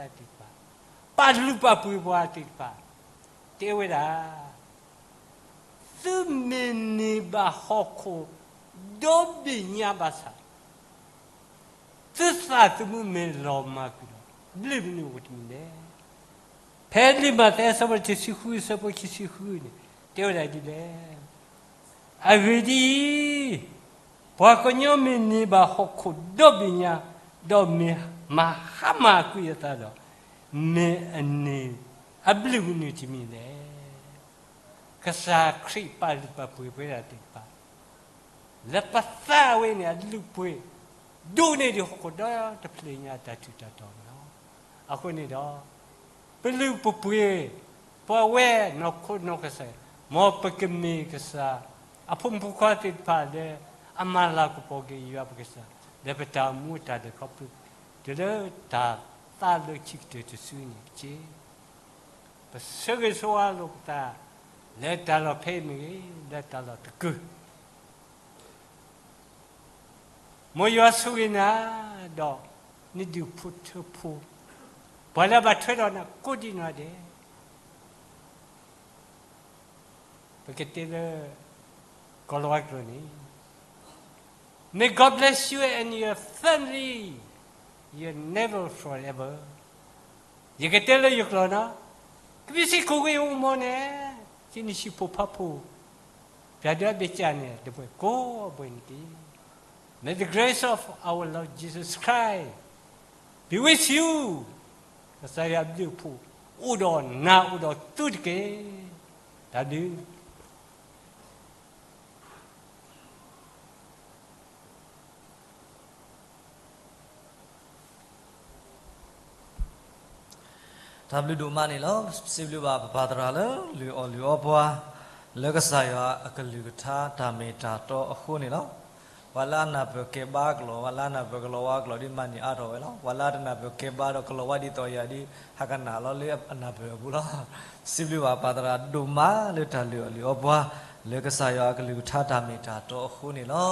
ပှၤလၢအမၤတၢ်ဖိတၢ်လံၤသ့ၣ်တဖၣ်, ပာ်လုၢ်ပာ်ပှ့ၤပှၤသ့ၣ်တဖၣ်, တဲဝဲဒၣ်, သုမ့ၢ်န့ၢ်ဘၣ်ဟီၣ်ခိၣ် ဒီဘ့ၣ်ညါဘၣ်ဆၣ် သုသးသမူမ့ၢ်လီၤမၢ်ကွံာ်ဒီး ဘျုးမနုၤအိၣ်တမံၤလဲၣ်. ဖဲလံာ်မးသဲအဆၢဖိတဆံဃု အဆၢဖိခံဆံဃုန့ၣ် တဲဝဲဒၣ်ဒ်လဲၣ်. အဂ့ၢ်ဒ်အံၤ, ပှၤကညီမ့ၢ်န့ၢ်ဘၣ်ဟီၣ်ခိၣ်ဒီဘ့ၣ်ညါ, ဒီးမ့ၢ်မၤဟါမၢ်ကွံာ်အသးဒီး, မ့ၢ်အန့ၢ်အဘျုးမနုၤတမံၤလဲၣ်. ကစၢ်ခရံာ်ပာ်လုၢ်ပာ်ပှ့ၤပဝဲဒၣ်သ့ၣ်တဖၣ် လၢပသးဝဲန့ၣ် အလုၢ်ပှ့ၤဒိၣ်န့ၢ်ဒံးဟီၣ်ခိၣ်ဒီတဖျၢၣ်ညါအတၢ်ထူးတၢ်တီၤန့ၣ်လီၤ. အဃိန့ၣ်ဒီး ပလုၢ်ပပှ့ၤ ပဝဲနီၢ်ခိနီၢ်ကစၢ်, မ်ပကမ့ၢ်ကစၢ်အဖိမုၣ်ဖိခွါသ့ၣ်တဖၣ်လၢ အမၤလၤကပီၤက့ၤယွၤပကစၢ် လၢပတၢ်အိၣ်မူအတၢ်လဲၤခီဖျိ တုၤလၢတၢ်သးလၢခံကတၢၢ်တစုန့ၣ်တက့ၢ်. ပဆၢဂ့ၤဆၢဝါလိာ်ပသး လၢတၢ်လီၢ်ဖဲအံၤမ့ၢ်ဂ့ၤ, လၢတၢ်လီၢ်တကုၢ် မ်ယွၤဆိၣ်ဂ့ၤနၤ, ဒီးနဒုးဖိထၢဖိ, ပှၤလၢအဘၣ်ထွဲဒီးနၤကိးဒံးနီၢ်ဒဲး, ပကတဲလၢ ကီၤလၤဝါကျိာ်န့ၣ်, May God bless you and your family, your never forever. ယကတဲလၢယကျိာ်နီၤ, ကဘၣ်စ့ၢ်ကီးဂ့ၤအိၣ်မးန့ၣ်, စ့နဟံၣ်ဖိဃီဖိ, ပျၢ်ဒၢအဘ့ၣ်ကၢ်န့ၣ် တဘှဲၣ်ကိးဘှဲၣ်န့ၣ်တက့ၢ်. May the grace of our Lord Jesus Christ be with you. ကစၢ်ယွၤအဘျုးအဖှိၣ် အိၣ်ဒီးနၤအိၣ်ဒီးသုတက့ၢ်. တၢ်ဘျုး တၢ်ဘျုးဒိၣ်မးန့ၣ်လီၤ. စံးဘျုးဘၣ်ပပၢ်သရၣ်လၢ လုၢ်အီၣ်လုၢ်အီပှၤ လၢကစၢ်ယွၤအကလုၢ်ကထါတၢ်မ့ၢ်တၢ်တီအဃိန့ၣ်လီၤ. ပှၤလၢအနၢ်ပၢၢ်ကဲဘါကျိာ်, ပှၤလၢအနၢ်ပၢၢ်ကလီၤဝါကျိာ်ဒ်မးန့ၣ်အါထီၣ်ဝဲလီၤ. ပှၤလၢအတနၢ်ပၢၢ်ကဲဘါဒီးကလီၤဝါဒ်သိးယၤဒ် ဟးကနၣ်လီၤလၢအနၢ်ပၢၢ်အပူၤလီၤ. စံးဘျုးဘၣ်ပၢ်သရၣ်ဒိၣ်မးလၢတၢ်လုၢ်အီၣ်လုၢ်အီပှၤ လၢကစၢ်ယွၤအကလုၢ်ကထါတၢ်မ့ၢ်တၢ်တီအဃိန့ၣ်လီၤ.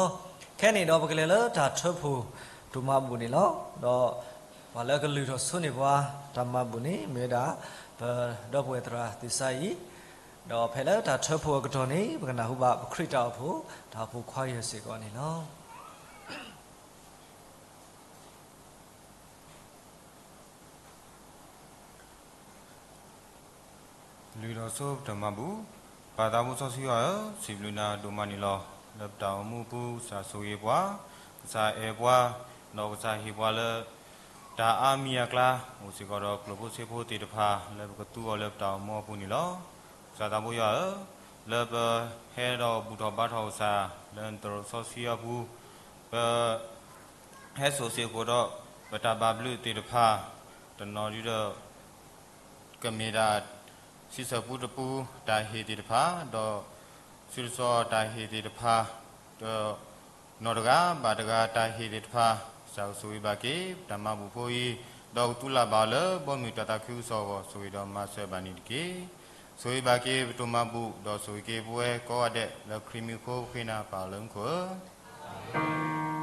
ခဲန့ၣ်ဒီးပကလဲၤလၢတၢ်ထၢဖှိၣ်ဒိၣ်မးဘူၣ်န့ၣ်လီၤ. ဒီးပှၤလၢအကလုၢ်ထီၣ်ဆိန့ၢ်ပှၤတၢ်မၤဘူၣ်န့ၣ် မ့ၢ်ဝဲဒၣ် ပဒီပုၢ်ဝဲၢ်သရၣ်သ့ၣ်စါအံၤ, ဒီးဖဲလၢတၢ်ထၢဖှိၣ်အကတီၢ်န့ၣ် ပကနၢ်ဟူဘၣ်ပခရံာ်တၢ်အိၣ်ဖှိၣ် တၢ်အိၣ်ဖှိၣ်ခွါယဲၢ်စ့ၢ်ကီးန့ၣ်လီၤ. လုၢ်ထီၣ်ဆိပတၢ်မၤဘူၣ်, ပၢ်သးဘိစီဆှံယွၤဧၢ, စံးဘျုးနၤဒိၣ်မးန့ၣ်လီၤ. လၢပတၢ်အိၣ်မူအပူၤ ကစၢ်ဆိၣ်ဂ့ၤပှၤ, ကစၢ်အဲၣ်ပှၤ, ဒီးကစၢ်ဟ့ၣ်ပှၤလၢ တၢ်အါမံၤအကျါ အိၣ်စ့ၢ်ကီးဒီးကျိာ်ဖိစ့ဖိသ့ၣ်တဖၣ် လၢပကသူအီၤလၢပတၢ်အိၣ်မူအပူၤန့ၣ်လီၤ. ကစၢ်သးဘိယွၤဧၢ, လၢပဟဲဒီးဘူၣ်ထီၣ်ဘါထီၣ်ကစၢ် လၢနသရိာ်စီဆှံအပူၤ, ပ ဟဲစိာ်စ့ၢ်ကီးဒီး ပတၢ်ဘၣ်ဘျုးသ့ၣ်တဖၣ်, တနီၤဒုဒီး ကမ့ၢ်ဒၣ် စံးဆၢပူတပူ တၢ်ဟ့ၣ်သ့ၣ်တဖၣ်, ဒီး စုတစီတၢ်ဟ့ၣ်သ့ၣ်တဖၣ်, ဒီး နီၢ်တဂၤဘၣ်တဂၤတၢ်ဟ့ၣ်သ့ၣ်တဖၣ်, ကစၢ်ကဆိၣ်ဂ့ၤဘၣ်က့ၤ ပတၢ်မၤဘူၣ်ဖိအံၤ, ဒီးကသူလၢ်ဘၣ်အီၤလၢ ဘီမုၢ်တၢ်သးခုကစီၣ်အဂီၢ် ဆိၣ်ဂ့ၤဒီးမၤစၢၤဘၣ်န့ၣ်တက့ၢ်. ဆိၣ်ဂ့ၤဘၣ်က့ၤပတၢ်မၤဘူၣ် ဒီးဆိၣ်ဂ့ၤက့ၤပဝဲကိးဂၤဒဲး လၢခရံာ်မံၤအဃိ ပဃ့နၤပၢ်လၢမူခိၣ်ဧၢ.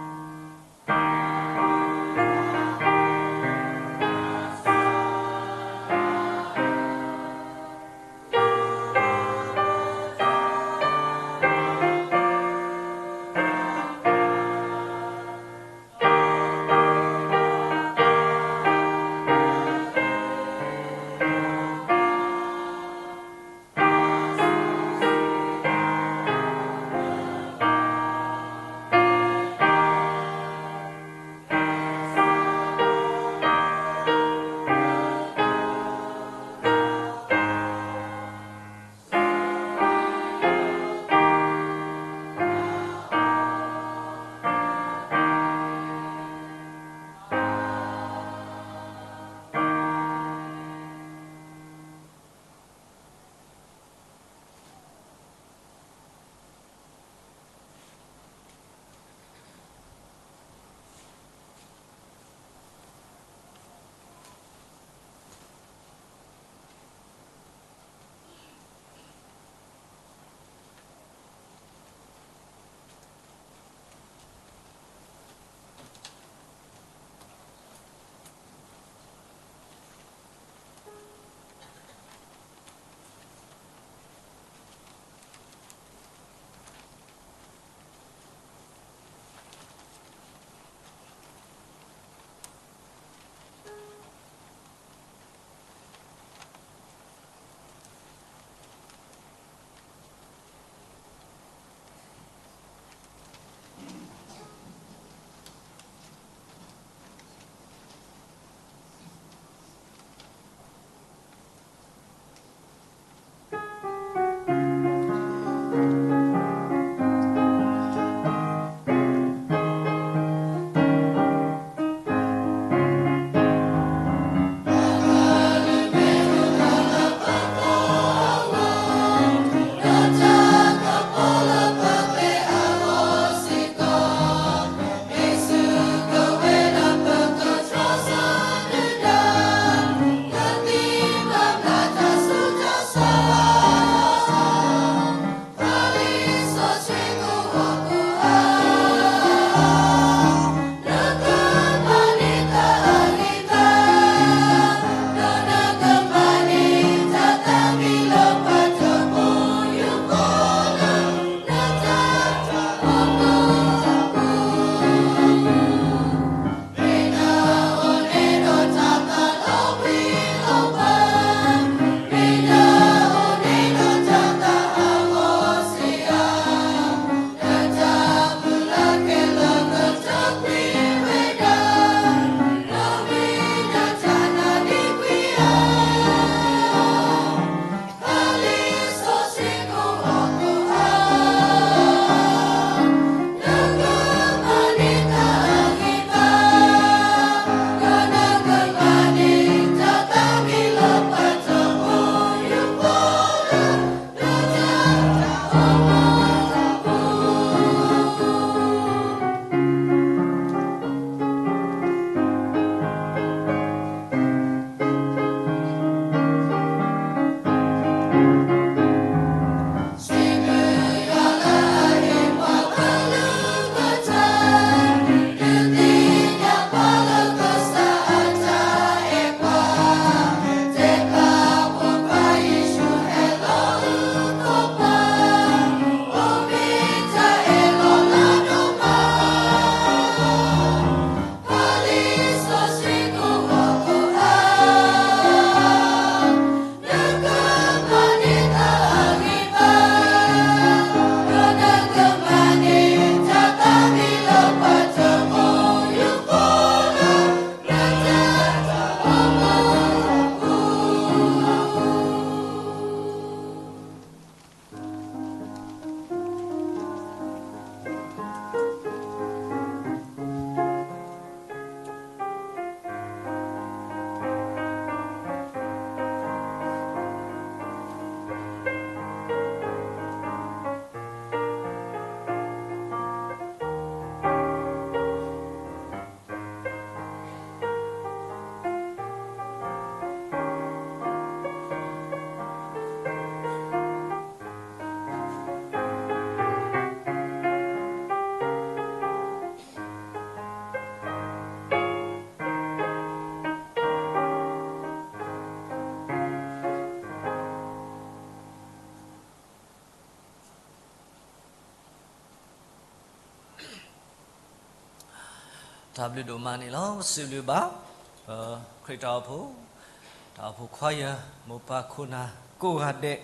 တၢ်ဘျုးဒိၣ်မးန့ၣ်လီၤ. ပစံးဘျုးဘၣ် ပခရံာ်တၢ်အိၣ်ဖှိၣ်, တၢ်အိၣ်ဖှိၣ်ခွါယၢၢ် မိၢ်ပၢ်ခိၣ်နၢ်ကိးဂၤဒဲး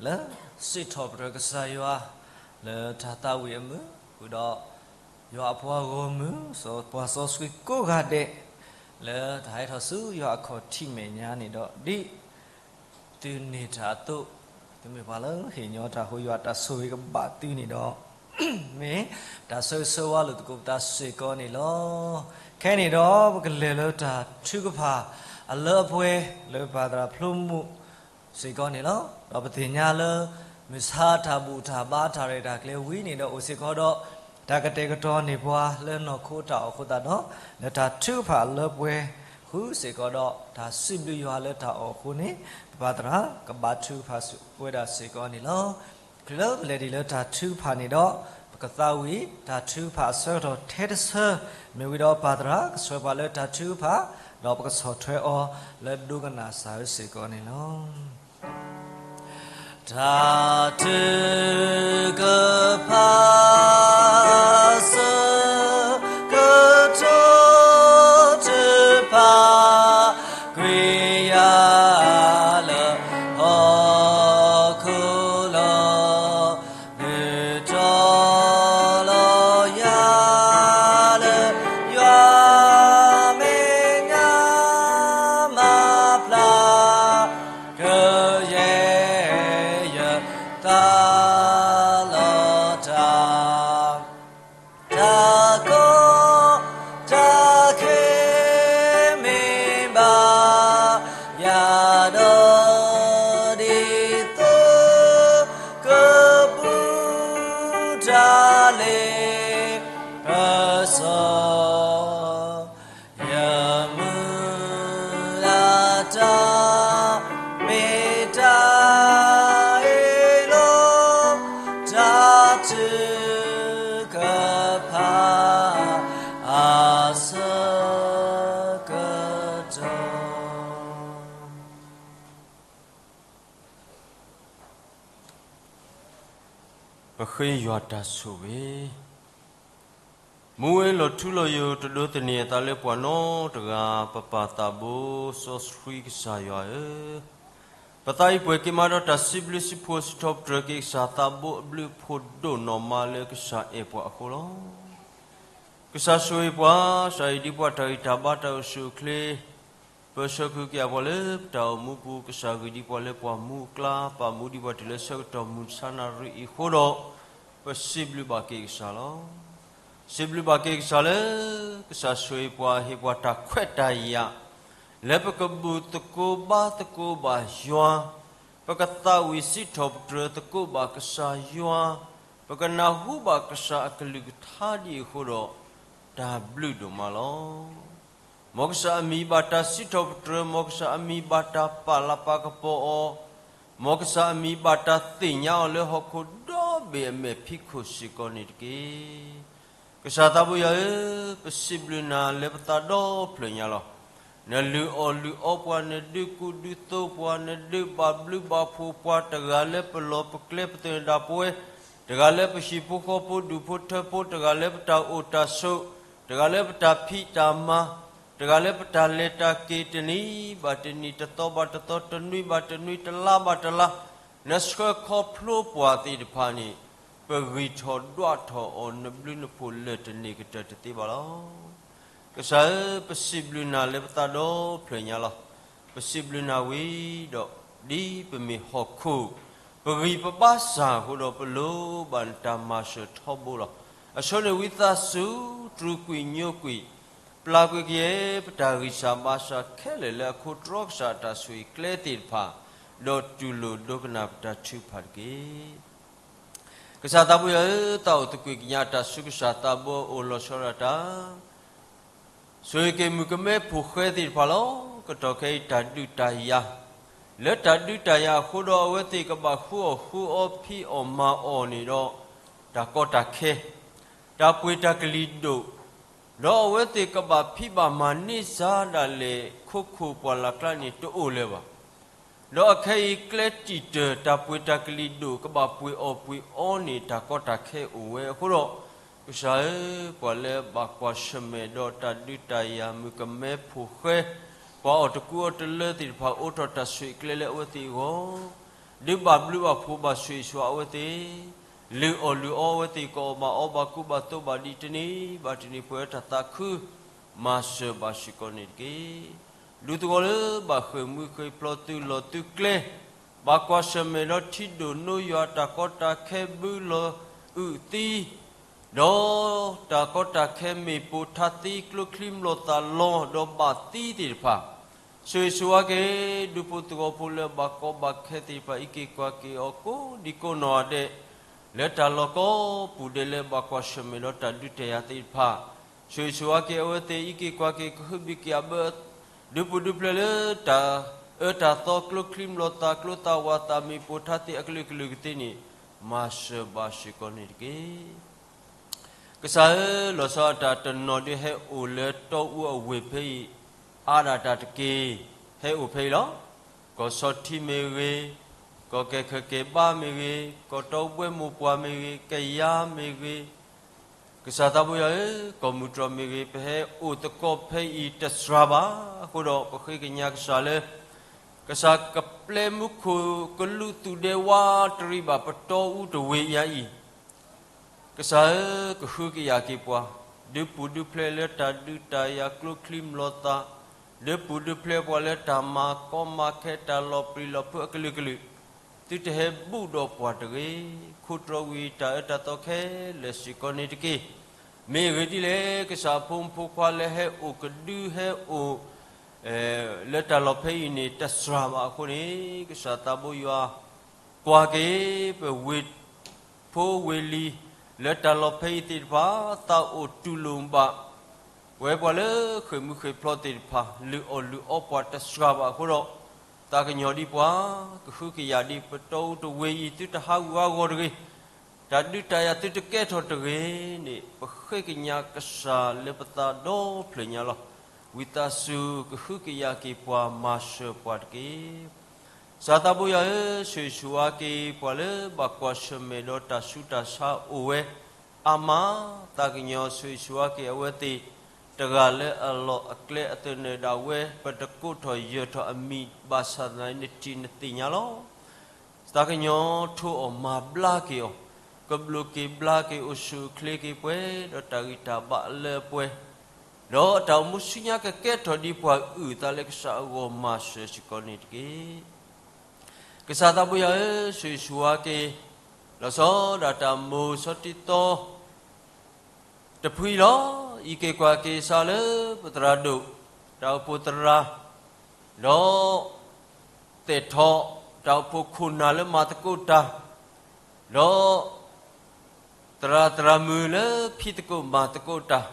လၢစံးထီၣ်ပတြၢၤကစၢ်ယွၤ လၢတၢ်သးဝံၣ်အမုာ်, ဃုာ်ဒီးယွၤအပှၤဂီၢ်မုၢ် ပှၤစီဆှံကိးဂၤဒဲး လၢတၢ်ဟဲထီၣ်ဆူယွၤအခီၣ်ထံးမဲာ်ညါန့ၣ်ဒီး ဒ် သုန့ၢ်တၢ်အသိး, သုမ့ၢ်ပှၤလၢဟ့ၣ်ညီတၢ်ဃိယွၤ တၢ်ဆိၣ်ဂ့ၤကဘၣ်သုန့ၣ်ဒီး မ့ၢ်တၢ်ဆၢဂ့ၤဆၢဝါလိာ်သကိးပသးစ့ၢ်ကီးန့ၣ်လီၤ. ခဲအံၤန့ၣ်ဒီး ပကလဲၤလၢတၢ်ထုကဖၣ်အလၢအပှဲၤ လၢပၢ်သရၣ်ဖျိမုၣ်စ့ၢ်ကီးန့ၣ်လီၤ. ဒီးပသ့ၣ်ညါလၢ မုၢ်ဆါတၢ်ဘူၣ်တၢ်ဘါတၢ်ရဲၣ်တၢ်ကျဲၤဝံၤန့ၣ်ဒီး အိၣ်စ့ၢ်ကီးဒီး တၢ်ကတဲာ်ကတီၤန့ၢ်ပှၤလၢနီၢ်ခိတၢ်အီၣ်အဃိသတးဒီး လၢတၢ်ထုကဖၣ်အလၢပှဲၤဃုာ်စ့ၢ်ကီးဒီး တၢ်စံးဘျုးယွၤလၢတၢ်အီၣ်အဃိန့ၣ် ပၢ်သရၣ်ကဘါထုကဖၣ်ဝဲဒၣ်စ့ၢ်ကီးန့ၣ်လီၤ. ခီဖျိလၢပလဲၤဒံးလၢတၢ်ထုကဖၣ်န့ၣ်ဒီး ပကသးဝံၣ်တၢ်ထုကဖၣ်အဆၢကတီၢ်ထဲတဆၢ မ့ၢ်ဝံၤဒီးပၢ်သရၣ်ကဆှၢပှၤလၢတၢ်ထုကဖၣ် ဒီးပကဆီၣ်ထွဲအီၤလၢဒိကနၣ်စၢ်ဝဲစ့ၢ်ကီးန့ၣ်လီၤ. တၢ်ထုကဖၣ်အဆၢကတီၢ်တဖၣ် ကွံာ်ယၤလၢဟီၣ်ခိၣ်လီၤ. နုာ်ထီၣ်လီၤယၤလၢ ယွၤမဲာ်ညါမၤဖျါ ကယဲၢ်ယသးလီၤတၢ် တၢ်ကီတၢ်ခဲမ့ၢ်ဘၣ်ယၤ ဒီးဒ်သိးကပူၤတၢ်လ့ပစီ ယမုၢ်လၢ်တၢ် မ့ၢ်တၢ်အ့ၣ်လိာ် တၢ်ထုကဖၣ်အဆၢကတီၢ် ပဃ့ယွၤတၢ်ဆိၣ်ဂ့ၤ. မူဝဲလီၤထူလီၤယိာ် တဒိးသန့ၤအသးလၢပှၤနီတဂၤ, ပပၢ်သးဘိစီဆှံကစၢ်ယွၤဧၢ, ပသးအံၤပှဲၤက့ၤမးဒီးတၢ်စံးဘျုးစံးဖှိၣ် စံးထီၣ်ပတြၢၤက့ၤကစၢ် သးဘိအဘျုးအဖှိၣ်ဒိၣ်နီၢ်မးလၢကစၢ်အဲၣ်ပှၤအဃိလီၤ. ကစၢ်ဆိၣ်ဂ့ၤပှၤ, ကစၢ်အံၤဒ်ပှၤတၢ်ဂံၢ်တၢ်ဘါတၢ်အိၣ်ဆူၣ်အိၣ်ချ့ ပၢဆှၢဃုာ်က့ၤအပှၤလၢပတၢ်အိၣ်မူပူၤ, ကစၢ်ဂ့ၤဒ်ပှၤလၢပှၤမူအကျါ, ပာ်မူဒံးပှၤတုၤလၢဆၢကတီၢ်မုၢ်ဆါနၣ်ရံၣ်အံၤအဃိဒီး, ပစံးဘျုးဘၣ်က့ၤကစၢ်လီၤ. စံးဘျုးဘၣ်က့ၤကစၢ်လၢ ကစၢ်ဆိၣ်ဂ့ၤပှၤ ဟ့ၣ်ပှၤတၢ်ခွဲးတၢ်ယာ် လၢပကဘူၣ်သကိးဘါသကိးဘၣ်ယွၤ, ပကသးဝံၣ်စံးထီၣ်ပတြၢၤသကိးဘၣ်ကစၢ်ယွၤ, ပကနၢ်ဟူဘၣ်ကစၢ်အကလုၢ်ကထါဒ်အံၤအဃိဒီး, တၢ်ဘျုးဒိၣ်မးလီၤ. မ်ကစၢ်အမံၤဘၣ်တၢ်စံးထီၣ်ပတြၢၤ, မ်ကစၢ်အမံၤဘၣ်တၢ်ပာ်လၤပာ်ကပီၤအီၤ, မ်ကစၢ်အမံၤဘၣ်တၢ်သ့ၣ်ညါအီၤလၢဟီၣ်ခိၣ်ဒီဘ့ၣ်အမဲာ်ဖံးခိၣ်စ့ၢ်ကီးန့ၣ်တက့ၢ်. ကစၢ်သးဘိယွၤဧၢ, ပစံးဘျုးနၤလၢပသးဒီဖျၢၣ်ညါလီၤ. နလုၢ်အီၣ်လုၢ်အီပှၤ, နဒုးကူဒုးသိးပှၤ, နဒုးဘၣ်ဘျုးဘၣ်ဖှိၣ်ပှၤ, တဂၤလၢပလီၢ်ပကျဲပသနၢၣ်ဒၣ်ပဝဲ, တဂၤလၢပဟံၣ်ဖိဃီဖိဒူၣ်ဖိထၢဖိ, တဂၤလၢပတၢ်အိၣ်တၢ်ဆိး, တဂၤလၢပတၢ်ဖံးတၢ်မၤ, တဂၤလၢပတၢ်လဲၤတၢ်က့ၤတနံၤဘၣ်တနံၤ, တသီဘၣ်တသီ, တနွံဘၣ်တနွံ, တလါဘၣ်တလါ, နဆှၢခီဖျိပှၤသ့ၣ်တဖၣ်န့ၣ်, ပဂံၢ်ထီၣ်ဒွးထီၣ်အီၤ နဘျုးနဖှိၣ်လၢာ်တန့ၢ်ကတၢၢ်တသ့ဘၣ်လီၤ. ကစၢ်ဧၢ, ပစံးဘျုးနၤလၢပသးဒီဖျၢၣ်ညါလီၤ. ပစံးဘျုးနၤဝံၤဒီး, ဒ်ပမ့ၢ်ဟီၣ်ခိၣ်, ပဂံၢ်ပဘါစၢ်အဃိဒီး ပလိၣ်ဘၣ်နတၢ်မၤစၢၤထီဘိလီၤ. အဆိန့ၣ်ဝံသးစူၤ တြူာ်ကွံာ်ညိကွံာ်, ပျၢ်ကွံာ်ကယဲၢ် ပတၢ်ဂံၢ်စၢ်ဘါစၢ်ခဲလၢာ်လၢအခိတြီကစၢ်အတၢ်ဆိၣ်ဂ့ၤကျဲသ့ၣ်တဖၣ်, ဒီးတူၢ်လိာ်ဒိကနၣ်ပတၢ်ထုကဖၣ်တက့ၢ်. ကစၢ်သးဘိယွၤဧၢ, သးအိၣ်သကွံာ်ကညးတၢ်ဆူကစၢ်သးဘိအအိၣ်လီၤဆီဒၣ်တၢ် ဆိၣ်ဂ့ၤက့ၤမုၣ်ကမဲဖိၣ်ဃဲသ့ၣ်တဖၣ်လီၤ. ကတီၢ်ခဲအံၤတၢ်ဒုးတၢ်ယၤ, လၢတၢ်ဒုးတၢ်ယၤအဃိဒီး အဝဲသ့ၣ်ကဘၣ်ဃုအီၣ်ဃုအီဖံးအီၣ်မၤအီၣ်န့ၣ်ဒီး, တၢ်ကီတၢ်ခဲ, တၢ်ပှ့ၤတၢ်ကလံၤဒိၣ်, ဒီးအဝဲသ့ၣ်ကဘၣ်ဖံးဘၣ်မၤန့ၢ်စါဒၣ်လဲာ် ခိခိၣ်ပှၢ်လၢ်ကျါန့ၣ်တအိၣ်လၢၤဘၣ်. ဒီးအခဲအံၤကျဲတံာ်တၢၢ် တၢ်ပှ့ၤတၢ်ကလံၤဒိၣ် ကဘၣ်ပှ့ၤအီၣ်ပှ့ၤအီန့ၣ် တၢ်ကီတၢ်ခဲအိၣ်ဝဲအဃိဒီး, ကစၢ်ဧၢ, ပှၤလၢဘၣ်ကွၢ်ဆၢၣ်မဲာ်ဒီးတၢ်ဒုးတၢ်ယၤမုၣ်ကမဲဖိဃဲ, ပှၤအီၣ်တကူအီတလၢသ့ၣ်တဖၣ် အိးထီၣ်တၢ်ဆိၣ်ဂ့ၤကျဲလၢအဝဲသ့ၣ်အဂီၢ်, ဒုးဘၣ်ဘျုးဘၣ်ဖှိၣ်ဘၣ်ဆိၣ်ဂ့ၤဆိၣ်ဝါအဝဲသ့ၣ်, လုၢ်အီၣ်လုၢ်အီအဝဲသ့ၣ် ကအီၣ်ဘၣ်အီဘၣ်ကူဘၣ်သိးဘၣ်ဒံးတနံၤဘၣ်တနံၤ ပှဲၤတၢ်သးခု မၤစၢၤဘၣ်စ့ၢ်ကီးန့ၣ်တက့ၢ်. ဒူသဝီလၢဘၣ်ဃ့ၢ်မှံဃ့ၢ်ဖျိးသုးလီၢ်သုးကျဲ, ဘၣ်ကွၢ်ဆၢၣ်မဲာ်ဒီးထံဒိၣ်နိယွၤတၢ်ကီတၢ်ခဲဘုလီၤအုၣ်သံ, ဒီးတၢ်ကီတၢ်ခဲမ့ၢ်ပိာ်ထါသံကျိချံမျိာ်သၣ်လီၤဒီးဘၣ်သံသ့ၣ်တဖၣ်, ဆိၣ်ဂ့ၤဆိၣ်ဝါက့ၤ ဒူဖိသဝီဖိလၢဘၣ်ကီဘၣ်ခဲသ့ၣ်တဖၣ် အံးက့ၤကွၢ်က့ၤအီၤကိးဒံကိးနီၢ်ဂၤဒဲး, လၢတၢ်လီၢ်ကိးပူၤဒဲးလၢဘၣ်ကွၢ်ဆၢၣ်မဲာ်ဒီးတၢ်ဒုးတၢ်ယၤသ့ၣ်တဖၣ်, ဆိၣ်ဂ့ၤဆိၣ်ဝါက့ၤအဝဲသ့ၣ် အံးက့ၤကွၢ်က့ၤ ကဟုဘံၣ်ကယာ်ဘၢ ဒုးပူၤဒုးဖျဲးလၢတၢ်အၢတၢ်သီကျိချံမျိာ်သၣ်ကျိသၣ်ဝၣ်သၣ်မ့ၢ်ပိာ်ထါသ့ၣ်အကလုာ်ကလုာ်ကသ့န့ၣ်, မၤစၢၤဘၣ်စ့ၢ်ကီးန့ၣ်တက့ၢ်. ကစၢ်ဧၢ, လီၤဆီဒၣ်တၢ်တနီၤဒုးဟဲအိၣ်လၢတီအူအဝ့ၢ်ဖဲအံၤ, အါဒၣ်တၢ်တက့ၢ်, ဟဲအိၣ်ဖဲအံၤလီၤ. ကီၢ်ဆီထံမ့ၢ်ဂ့ၤ, ကီၢ်ကဲၣ်ခၢၣ်ကဲၣ်ဘါမ့ၢ်ဂ့ၤ, ကီၢ်တီဘှဲမိၢ်ပှၢ်မ့ၢ်ဂ့ၤ, ကယၤမ့ၢ်ဂ့ၤ, ကစၢ်သးဘိယွၤဧၢ, ကီၢ်မုၢ်တြီၢ်မ့ၢ်ဂ့ၤ, ပဟဲအိၣ်သကိးဖဲအံၤတစှၤဘၣ်အဃိဒီး ပဃ့ကညးကစၢ်လၢ ကစၢ်ကပျဲမူခိၣ်ကလူးသူၣ်ဒဲဝါတရံးဘၣ်ပတီအူတဝ့ၢ်ညါအံၤ, ကစၢ်ဧၢ, ကဟုကယာ်က့ၤပှၤ, ဒုးပူၤဒုးဖျဲးလၢတၢ်ဒုးတၢ်ယၤကျိချံမျိာ်သၣ်, ဒုးပူၤဒုးဖျဲးပှၤလၢတၢ်မၤကီမၤခဲတၢ်လီၤပြံလီၤဖုးအကလုာ်ကလုာ်, သုတဟဲဘူးဒီးပှၤတဂ့ၤ, ခိးတြီဝံၤတၢ်အၢတၢ်သီခဲလၢာ်စ့ၢ်ကီးန့ၣ်တက့ၢ်. မ့ၢ်အဂ့ၢ်ဒ်လဲၣ်, ကစၢ်အဖိမုၣ်ဖိခွါလၢဟဲအိၣ်ကဒုဟဲအိၣ် လၢတၢ်လီၢ်ဖဲအံၤန့ၣ် တစှၤဘၣ်အဃိန့ၣ်, ကစၢ်သးဘိယွၤ ကွၢ်က့ၤ ပဝ့ၢ်ဖိဝ့ၢ်လံၤ လၢတၢ်လီၢ်ဖဲအံၤသ့ၣ်တဖၣ် သးအိၣ်တူၢ်လိာ်ဘၣ် ပဝဲပှၤလၢဃ့ၢ်မှံဃ့ၢ်ဖျိးသ့ၣ်တဖၣ် လုၢ်အီၣ်လုၢ်အီပှၤတစှၤဘၣ်အဃိဒီး, သးကညီၤဒံးပှၤ, ကဟုကယာ်ဒံးပတီအူတဝ့ၢ်အံၤ သုတဟးဂူာ်ဟးဂီၤတဂ့ၤ, တၢ်ဒုးတၢ်ယၤသုတကဲထီၣ်တဂ့ၤန့ၣ် ပဃ့ကညးကစၢ်လၢပသးဒီဖျၢၣ်ညါလီၤ. ဝံသးစူၤကဟုကယာ်က့ၤပှၤ မၤစၢၤပှၤတက့ၢ်. ကစၢ်သးဘိယွၤဧၢ, ဆိၣ်ဂ့ၤဆိၣ်ဝါက့ၤပှၤလၢဘၣ်ကွၢ်ဆၢၣ်မဲာ်ဒီးတၢ်ဆူးတၢ်ဆါအိၣ်ဝဲ အါမး, သးကညီၤဆိၣ်ဂ့ၤဆိၣ်ဝါက့ၤအဝဲသ့ၣ်, တဂၤလၢအလီၢ်အကျဲအသနၢၣ်ဒၣ်ဝဲ ပတကိးထီၣ်ယၢၤထီၣ်အမံၤဘၣ်ဆၣ်သနာ်က့ နထံၣ်နသ့ၣ်ညါလီၤ. သးကညီၤထိးအီၤမၤဘျါက့ၤအီၤ, ကဘျိးက့ၤဘျါက့ၤအိၣ်ဆူၣ်အိၣ်ချ့က့ၤပှၤ ဒီးတၢ်ဂံၢ်တၢ်ဘါလၢအပှဲၤ, ဒီးအတၢ်အိၣ်မူဆူညါကကဲထီၣ်ဒံးပှၤအုၣ်သးလၢကစၢ်အဂီၢ် မၤစၢၤစ့ၢ်ကီးန့ၣ်တက့ၢ်. ကစၢ်သးဘိယွၤဧၢ, ဆိၣ်ဂ့ၤဆိၣ်ဝါက့ၤ လီၤဆီဒၣ်တၢ်မိၢ်ဆီတံတီ တဖုအံၤလီၤ. အံးက့ၤကွၢ်က့ၤစးလၢပသရၣ်ဒိၣ်, တၢ်အိၣ်ဖှိၣ်သရၣ်, ဒီး သဲးထီၣ်, တၢ်အိၣ်ဖှိၣ်ခိၣ်နၢ်လၢမၤသကိးတၢ်, ဒီး သရၣ်သရၣ်မုၣ်လၢဖံးသကိးမၤသကိးတၢ်,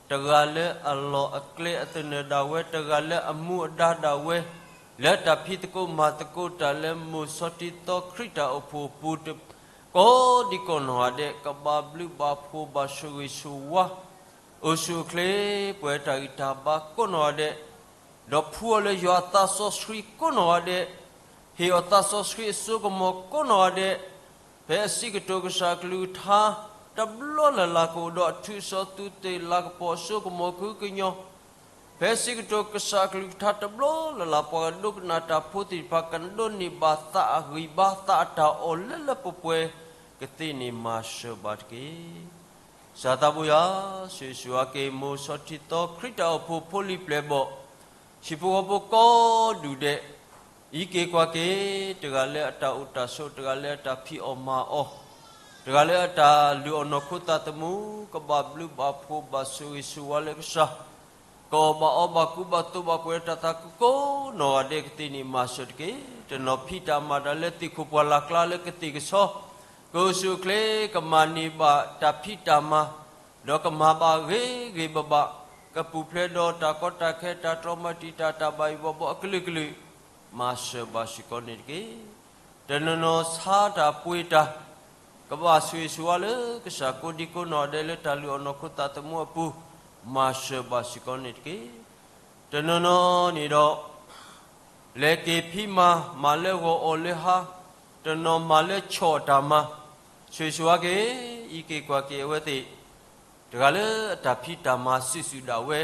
တဂၤလၢအလီၢ်အကျဲအသနၢၣ်ဒၣ်ဝဲ, တဂၤလၢအမူအဒါဒၣ်ဝဲ, လၢတၢ်ဖံးသကိးမၤသကိးတၢ်လၢမိၢ်ဆီတံတီခရံာ်တၢ်အိၣ်ဖှိၣ်အပူၤ ကိးဒံကိးနီၢ်ဂၤဒဲး ကဘၣ်ဘျုးဘၣ်ဖှိၣ်ဘၣ်ဆိၣ်ဂ့ၤဆိၣ်ဝါ, အိၣ်ဆူၣ်အိၣ်ချ့ ပှဲၤတၢ်ဂံၢ်တၢ်ဘါကိးနီၢ်ဂၤဒဲး, ဒီးဖှူအီၤလၢယွၤအသးစီဆှံကိးနီၢ်ဂၤဒဲး, ဟ့ၣ်အီၤသးစီဆှံအစိကမီၤကိးနီၢ်ဂၤဒဲး, ဖဲအဆံးကတိၤကစၢ်အကလုၢ်ကထါ တဘျီလၢ်လၢ်ကအိၣ်ဒီးအထူးအစီၤသူးသ့ၣ်လၤကပီၤအစိကမီၤကဟုကညီၤ, ဖဲအဆံးကတိၤကစၢ်အကလုၢ်ကထါတဘျီလၢ်လၢ် ပှၤကဒိကနၣ်တၢ်ဖိသ့ၣ်တဖၣ် ကဒိးန့ၢ်ဘၣ်သးအဂံၢ်ဘါ သးအတၢ်အီၣ်လၢလၢပှဲၤပှဲၤကသ့န့ၣ် မၤစၢၤဘၣ်တက့ၢ်. ကစၢ်သးဘိယွၤ, ဆိၣ်ဂ့ၤဆိၣ်ဝါက့ၤ မိၢ်ဆီထံသီ ခရံာ်တၢ်အိၣ်ဖှိၣ်ဖိလံၤပျဲၢ်ဘီၣ်, ဟံၣ်ဖိဃီဖိကိးဒူၣ်ဒဲး, အံးက့ၤကွၢ်က့ၤ တဂၤလၢအတၢ်အိၣ်တၢ်ဆိး, တဂၤလၢအတၢ်ဖံးအီၣ်မၤအီၣ်, တဂၤလၢအတၢ်လုၢ်အီၣ်နီၢ်ခိသးသမူ, ကဘၣ်ဘျုးဘၣ်ဖှိၣ်ဘၣ်ဆိၣ်ဂ့ၤဆိၣ်ဝါလၢကစၢ် ကဘၣ်အီၣ်ဘၣ်ကူဘၣ်သိးဘၣ်ပှဲၤတၢ်သးခုကိးနီၢ်ဂၤဒဲးကသ့န့ၣ် မၤစၢၤတက့ၢ်. တနီၤဖံးတၢ်မၤတၢ်လၢသ့ၣ်ခိၣ်ပှၢ်လၢ်ကျါလၢကသ့ၣ်ကဆီ, ကအိၣ်ဆူၣ်အိၣ်ချ့ ကမၤန့ၢ်ဘၣ်တၢ်ဖံးတၢ်မၤ, ဒီးကမၤဘၣ်ဂ့ၤဂ့ၤဘၣ်ဘၣ်, ကပူၤဖျဲးဒီးတၢ်ကီတၢ်ခဲ တၢ်တြီမၤတံာ်တာ် တၢ်ဘၣ်ယိၣ်ဘၣ်ဘီအကလုာ်ကလုာ်, မၤစၢၤဘၣ်စ့ၢ်ကီးန့ၣ်တက့ၢ်. တနီၤနီၤဆါတၢ်ပှ့ၤတၢ်, ကဘၣ်ဆိၣ်ဂ့ၤဆိၣ်ဝါလၢကစၢ်ကိးဒံကိးနီၢ်ဒဲးလၢတၢ်လုၢ်အီၣ်နီၢ်ခိသးသမူအပူၤ, မၤစၢၤဘၣ်စ့ၢ်ကီးန့ၣ်တက့ၢ်. တနီၤနီၤန့ၣ်ဒီး လဲၤက့ၤဖံးမၤ, မၤလၢဂီၤအီၣ်လၢဟါ, တနီၤမၤလၢဆီၣ်အတၢ်မၤ, ဆိၣ်ဂ့ၤဆိၣ်ဝါက့ၤ, အံးက့ၤကွၢ်က့ၤအဝဲသ့ၣ် တဂၤလၢအတၢ်ဖံးတၢ်မၤစုာ်စုာ်ဒၣ်ဝဲ,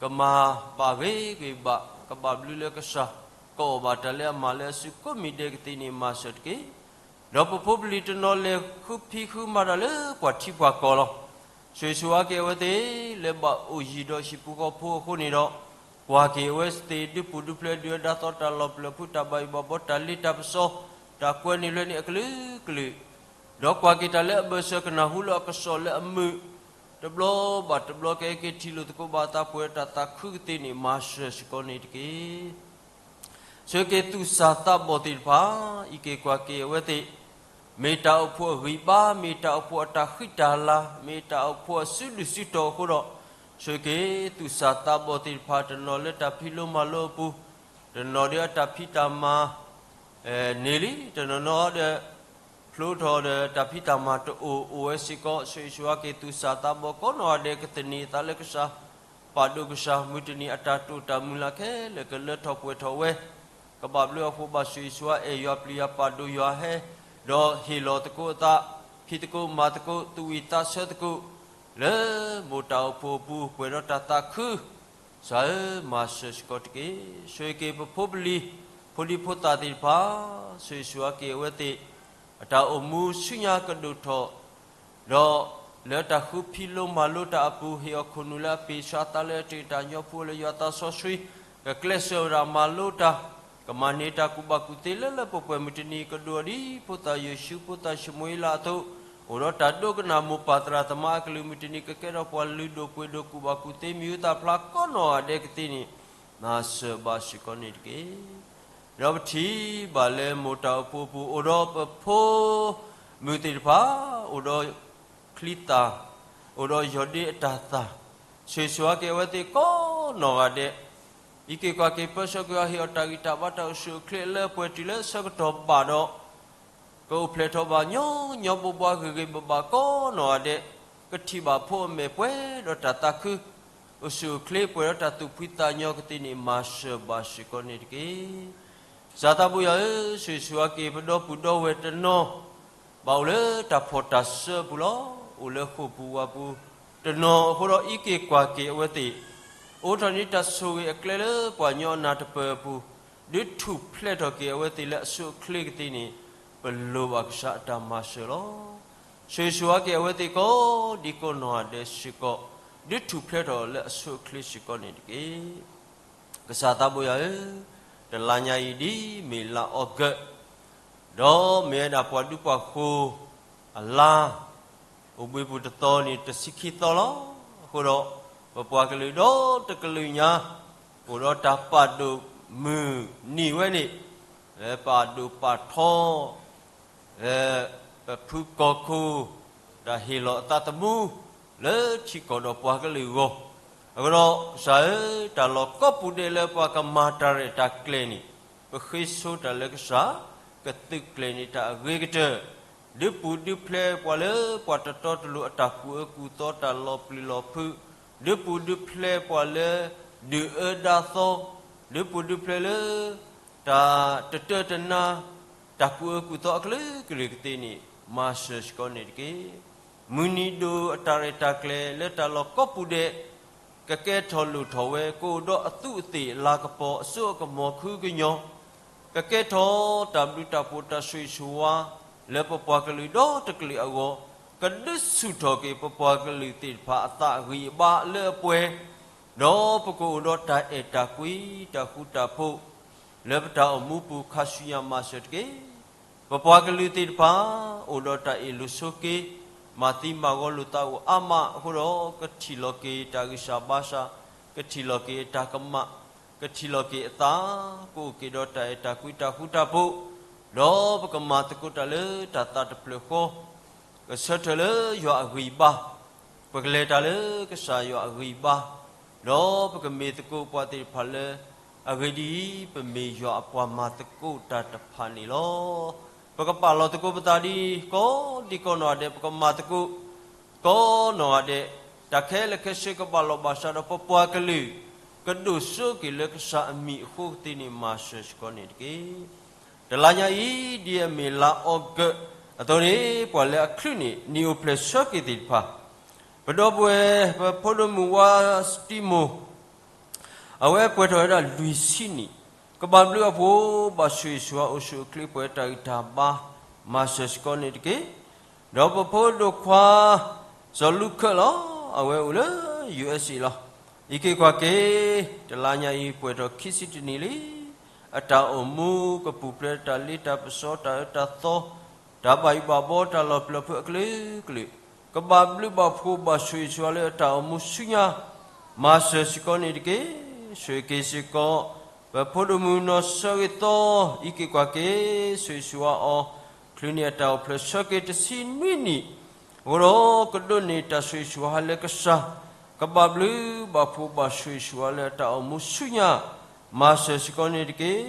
ကမၤဘၣ်ဂ့ၤဂ့ၤဘၣ်, ကဘၣ်ဘျုးလၢကစၢ်, ကအီၣ်ဘၣ်တၢ်လၢအမၤလၢအစုကိးမံၤဒဲးကသ့န့ၣ်မၤစၢၤတက့ၢ်. ဒီးပဖိပလံၤတနီၤလဲၤဃုဖံးဃုမၤတၢ်လၢပှၤထံပှၤကီၢ်လီၤ. ဆိၣ်ဂ့ၤဆိၣ်ဝါက့ၤအဝဲသ့ၣ် လၢဘၣ်အိၣ်ယံၤဒီးဟံၣ်ဖိဃီဖိအဃိန့ၣ်ဒီး, ကွၢ်က့ၤအဝဲသ့ၣ်ဒုးပူၤဒုးဖျဲးဒုးအၢဒၣ်သီတၢ်လီၤပျၢၤဖုးတၢ်ဘၣ်ယိၣ်ဘၣ်ဘီတၢ်လ့တၢ်ပစီ, တၢ်ကွဲန့ၣ်လွဲန့ၣ်အကလုာ်ကလုာ်, ဒီးကွၢ်က့ၤတၢ်လၢအဘၢၣ်စၢၤကနၢ်ဟူလၢအကစီၣ်လၢအမုာ် တဘျီဘၣ်တဘျီကဟဲက့ၤထံၣ်လိာ်သကိးဘၣ်အသးပှဲၤဒီးတၢ်သးခုကသ့န့ၣ် မၤစၢၤစ့ၢ်ကီးန့ၣ်တက့ၢ်. ဆိၣ်ဂ့ၤက့ၤသူၣ်စၢ်သးဘီၣ်သ့ၣ်တဖၣ်, အံးက့ၤကွၢ်က့ၤအဝဲသ့ၣ်, မ့ၢ်တၢ်အိၣ်ဖှိၣ်အဂံၢ်ဘါ, မ့ၢ်တၢ်အိၣ်ဖှိၣ်အတၢ်ဃံတၢ်လၤ, မ့ၢ်တၢ်အိၣ်ဖှိၣ်အစုဒုၣ်စုတီၢ်အဃိဒီး, ဆိၣ်ဂ့ၤက့ၤသူၣ်စၢ်သးဘီၣ်သ့ၣ်တဖၣ် တနီၤလၢတၢ်ဖံးလိမၤလိအပူၤ, တနီၤဒီးအတၢ်ဖံးတၢ်မၤ န့ၣ်လံ, တနီၤနီၤဒီး ဖျိထီၣ်ဒီးတၢ်ဖံးတၢ်မၤတအိၣ် အိၣ်ဝဲစ့ၢ်ကီး, ဆိၣ်ဂ့ၤဆိၣ်ဝါက့ၤသူၣ်စၢ်သးဘီၣ်ကိးနီၢ်ဂၤဒဲး ကသန့ၤအသးလၢကစၢ်, ပာ်ဒိၣ်ကစၢ်, မုၢ်တနံၤအတၢ်တိာ်တၢ်မုၢ်လၢ်ခဲလၢာ်ကလၢထီၣ်ပှဲၤထီၣ်ဝဲ, ကဘၣ်ဘျုးအဃိဘၣ်ဆိၣ်ဂ့ၤဆိၣ်ဝါ အဲၣ်ယွၤပျံၤယွၤ ပာ်ဒိၣ်ယွၤဟဲ, ဒီးဟ့ၣ်လီၤသကိးအသး, ဖံးသကိးမၤသကိး, သူၣ်ဝံၣ်သးဆၢသကိး, လၢမိၢ်တၢ်အိၣ်ဖှိၣ်အပူၤ ပှဲၤဒီးတၢ်သးခု ကစၢ်ဧၢ, မၤစၢၤစ့ၢ်ကီးတက့ၢ်. ဆိၣ်ဂ့ၤက့ၤပဖိပလံၤ, ဖိဒံဖိသၣ်သ့ၣ်တဖၣ်, ဆိၣ်ဂ့ၤဆိၣ်ဝါက့ၤအဝဲသ့ၣ်, အတၢ်အိၣ်မူဆူညါကဒိၣ်ထီၣ်, ဒီးလၢတၢ်ဃုဖံးလိမၤလိတၢ်အပူၤ ဟ့ၣ်အီၤခိၣ်နူာ်လၢအပ့ၤဆါသးလၢအတ့ၢ်တၢ်ညီဖိလၢယွၤသးစီဆှံ, ကကျဲးစၢးဝဲဒၣ်မၤလိတၢ်, ကမၤန့ၢ်တၢ်ကူၣ်ဘၣ်ကူၣ်သ့လၢလၢပှဲၤပှဲၤ မုၢ်တနံၤကဒိၣ်အီၤဒ် ဖိသၣ်ယိၤၡူး ဖိသၣ်ၡမူၤအ့လးအသိး, အိၣ်ဒီးတၢ်ဒိကနၣ်မိၢ်ပၢ်သရၣ်သမါအကလုၢ် မုၢ်တနံၤကကဲထီၣ်ပှၤလုၢ်ဒိၣ်ပှ့ၤဒိၣ်ကူၣ်ဘၣ်ကူၣ်သ့ မံၤဟူသၣ်ဖျါကိးနီၢ်ဂၤဒဲးကသ့န့ၣ်, မၤစၢၤဘၣ်စ့ၢ်ကီးန့ၣ်တက့ၢ်. ဒီးပထံၣ်ဘၣ်လၢမိၢ်တၢ်အိၣ်ဖှိၣ်အပူၤ အိၣ်ဒီးပဖိမုၣ်သ့ၣ်တဖၣ်, အိၣ်ဒီးချံသၣ်, အိၣ်ဒီးယီၢ်ဒ့အတၢ်သၣ်, ဆိၣ်ဂ့ၤဆိၣ်ဝါက့ၤအဝဲသ့ၣ်ကိးနီၢ်ဂၤဒဲး, အံးက့ၤကွၢ်က့ၤပၢဆှၢက့ၤအီၤ ဟ့ၣ်အီၤတၢ်ဂံၢ်တၢ်ဘါတၢ်အိၣ်ဆူၣ်အိၣ်ချ့လၢပှဲၤတုၤလၢဆၢကတီၢ်ဘၣ်ဒီး ကအိၣ်ဖျဲၣ်ထီၣ်ဘၣ်ညီညီဘှီဘှီဂ့ၤဂ့ၤဘၣ်ဘၣ်ကိးနီၢ်ဂၤဒဲး, ကထံၣ်ဘၣ်ဖိအမဲာ်ပှဲၤဒီးတၢ်သးခု, အိၣ်ဆူၣ်အိၣ်ချ့ပှဲၤဒီးတၢ်သူၣ်ဖှံသးညီကသ့န့ၣ် မၤစၢၤဘၣ်စ့ၢ်ကီးန့ၣ်တက့ၢ်. ကစၢ်သးဘိယွၤဧၢ, ဆိၣ်ဂ့ၤဆိၣ်ဝါက့ၤပဒီပုၢ်ဒီဝဲၢ်တနီၤ, ဘၣ်အိၣ်လၢတၢ်ဖှီၣ်တၢ်စၢအပူၤလီၤ. အိၣ်လၢဃိာ်ပူၤဝါပူၤတနီၤအဃိဒီး အံးက့ၤကွၢ်က့ၤအဝဲသ့ၣ်, အိးထီၣ်န့ၢ်တၢ်ဆိၣ်ဂ့ၤအကျဲလၢပှၤကညီအနၢ်တပၢၢ်အပူၤ, ဒုးထူၣ်ဖျဲးထီၣ်က့ၤအဝဲသ့ၣ်လၢအဆိအချ့ကသ့န့ၣ်, ပလိၣ်ဘၣ်ကစၢ်အတၢ်မၤစၢၤလီၤ. ဆိၣ်ဂ့ၤဆိၣ်ဝါက့ၤအဝဲသ့ၣ်ကိးဒံကိးနီၢ်ဂၤဒဲးစ့ၢ်ကီး, ဒုးထူၣ်ဖျဲးထီၣ်လၢအဆိအချ့စ့ၢ်ကီးန့ၣ်တက့ၢ်. ကစၢ်သးဘိယွၤဧၢ, တလါညါအံၤဒ်မ့ၢ်လါအီကူး, ဒီးမ့ၢ်ဝဲဒၣ်ပှၤဒူပှၤဃိၤအလါ, အိၣ်ဘှံးပူၤတသီန့ၣ် တဆံခံသီလီၤ. အဃိဒီး ပပှၤကလုာ်ဒီတကလုာ်ညါ, အိၣ်ဒီးတၢ်ပာ်ဒိၣ်မုၢ်နံၤဝဲန့ၣ်, လၢပာ်ဒိၣ်ပာ်ထီ လၢပဖုကီၢ်ခိၣ်, တၢ်ဟ့ၣ်လီၤအသးသမူ လၢထံကီၢ်ဒီးပှၤကလုာ်အဂီၢ်, အဃိဒီးကစၢ်ဧၢ, တၢ်လီၢ်ကိးပူၤဒဲးလၢပှၤကမၤတၢ်ရဲၣ်တၢ်ကျဲၤန့ၣ်, ပဃ့ဆိတၢ်လၢကစၢ်, ကသုးကျဲၤန့ၢ်တၢ်အဂ့ၤကတၢၢ်, ဒုးပူၤဒုးဖျဲးပှၤလၢပှၤတတီတလိၤအတၢ်ကူၣ်အၢကူၣ်သီတၢ်လီၤပျံၤလီၤဖုး, ဒုးပူၤဒုးဖျဲးပှၤလၢ ဒုးအၢဒါသီ, ဒုးပူၤဒုးဖျဲးလၢ တၢ်တတၢတနါ, တၢ်ကူၣ်အၢကူၣ်သီအကလုာ်ကလုာ်ကသ့န့ၣ် မၤစၢၤစ့ၢ်ကီးန့ၣ်တက့ၢ်. မုၢ်နံၤဒိၣ်အတၢ်ရဲၣ်တၢ်ကျဲၤလၢတၢ်လီၢ်ကိးပူၤဒဲး ကကဲထီၣ်လိၣ်ထီၣ်ဝဲ ကအိၣ်ဒီးအသူးအသ့ၣ်လၤကပီၤအစိအကမီၤခုကညီၤ, ကကဲထီၣ်တၢ်ဘျုးတၢ်ဖှိၣ်တၢ်ဆိၣ်ဂ့ၤဆိၣ်ဝါ လၢပပှၤကလုာ်ဒီတကလုာ်အဂီၢ်, ကဒုးဆူၣ်ထီၣ်က့ၤပပှၤကလုာ်သ့ၣ်တဖၣ်အသးအဂံၢ်အဘါလၢအပှဲၤ, ဒီးပကအိၣ်ဒီးတၢ်အဲၣ်တၢ်ကွံတၢ်ဃူတၢ်ဖိး လၢပတၢ်အိၣ်မူပူၤခါဆူညါမၤစၢၤတက့ၢ်. ပပှၤကလုာ်သ့ၣ်တဖၣ် အိၣ်ဒီးတၢ်အ့ၣ်လိာ်ဆိးက့, မၤသံမၤဂီၤလိာ်သးအိၣ်အါမးအဃိဒီး ကထံၣ်လီၤက့ၤတၢ်ဂံၢ်စၢ်ဘါစၢ်, ကထံၣ်လီၤက့ၤအတၢ်ကမၣ်, ကထံၣ်လီၤက့ၤအသး, ကအိၣ်က့ၤဒီးတၢ်အဲၣ်တၢ်ကွံတၢ်ဃူတၢ်ဖိး, ဒီးပကမၤသကိးတၢ်လၢတၢ်သးတဖျၢၣ်ဃီ ကဆၢထၢၣ်လၢယွၤအဂံၢ်ဘါ, ပကလဲၤတၢ်လၢကစၢ်ယွၤအဂံၢ်ဘါ, ဒီးပကမ့ၢ်သကိးပှၤသ့ၣ်တဖၣ်လၢ အဂ့ၢ်ဒ်အံၤ, ပမ့ၢ်ယွၤအပှၤမၤသကိးတၢ်တဖၣ်န့ၣ်လီၤ. ပကပာ်လီၤသကိးပသးဒ်ကိးဒံကိးနီၢ်ဂၤဒဲး, ပကမၤသကိး ကိးနီၢ်ဂၤဒဲး, တၢ်ခဲလၢာ်ခဲဆ့ကဘၣ်လီၤဘၣ်စးဒီးပပှၤကလုာ်, ကဒိၣ်စိက့ၤလၢကစၢ်အမံၤအဃိကသ့န့ၣ် မၤစၢၤစ့ၢ်ကီးန့ၣ်တက့ၢ်. တလါညါအံၤ ဒ်အမ့ၢ်လါအီကူးအသိးန့ၣ်, ပှၤလၢအချုးန့ၣ် နံၣ်အိၣ်ဖျဲၣ်ဆၢက့ၤသ့ၣ်တဖၣ်, ပဒီပုၢ်ဝဲၢ် ပဖိဒိၣ်မုၣ်ဝါစတံမိၢ် အဝဲပှဲၤထီၣ်ဝဲဒၣ်လွံၢ်ဆံနံၣ်, ကဘၣ်ဘျုးဘၣ်ဖှိၣ်ဘၣ်ဆိၣ်ဂ့ၤဆိၣ်ဝါအိၣ်ဆူၣ်အိၣ်ချ့ ပှဲၤတၢ်ဂံၢ်တၢ်ဘါ မၤစၢၤစ့ၢ်ကီးန့ၣ်တက့ၢ်. ဒီးပဖိဒိၣ်ခွါ စီၤလူခၢၣ်လီၤ, အဝဲအိၣ်လၢ ယူၢ်အ့းစ့း လီၤ. အံးက့ၤကွၢ်က့ၤ တလါညါအံၤ ပှဲၤထီၣ်ခံဆံတနံၣ်လံ. အတၢ်အိၣ်မူကပူၤဖျဲး တၢ်လ့တၢ်ပစီ တၢ်အၢတၢ်သီ တၢ်ဘၣ်ယိၣ်ဘၣ်ဘီ တၢ်လီၤပျံၤလီၤဖုးအကလုာ်ကလုာ်, ကဘၣ်ဘျုးဘၣ်ဖှိၣ်ဘၣ်ဆိၣ်ဂ့ၤဆိၣ်ဝါလၢအတၢ်အိၣ်မူဆူညါ မၤစၢၤစ့ၢ်ကီးန့ၣ်တက့ၢ်. ဆိၣ်ဂ့ၤက့ၤစ့ၢ်ကီး ပဖိဒိၣ်မုၣ်နီၢ်ဆၢဂ့ၤသီ အံးက့ၤကွၢ်က့ၤ ဆိၣ်ဂ့ၤဆိၣ်ဝါအီၤ ချုးန့ၢ်အတၢ်အိၣ်ဖျဲၣ်ဆၢက့ၤတဆံနွံနံၣ်, အဃိဒီးကဒိးန့ၢ်တၢ်ဆိၣ်ဂ့ၤဆိၣ်ဝါလၢကစၢ်, ကဘၣ်ဘျုးဘၣ်ဖှိၣ်ဘၣ်ဆိၣ်ဂ့ၤဆိၣ်ဝါလၢအတၢ်အိၣ်မူဆူညါ မၤစၢၤစ့ၢ်ကီးန့ၣ်တက့ၢ်.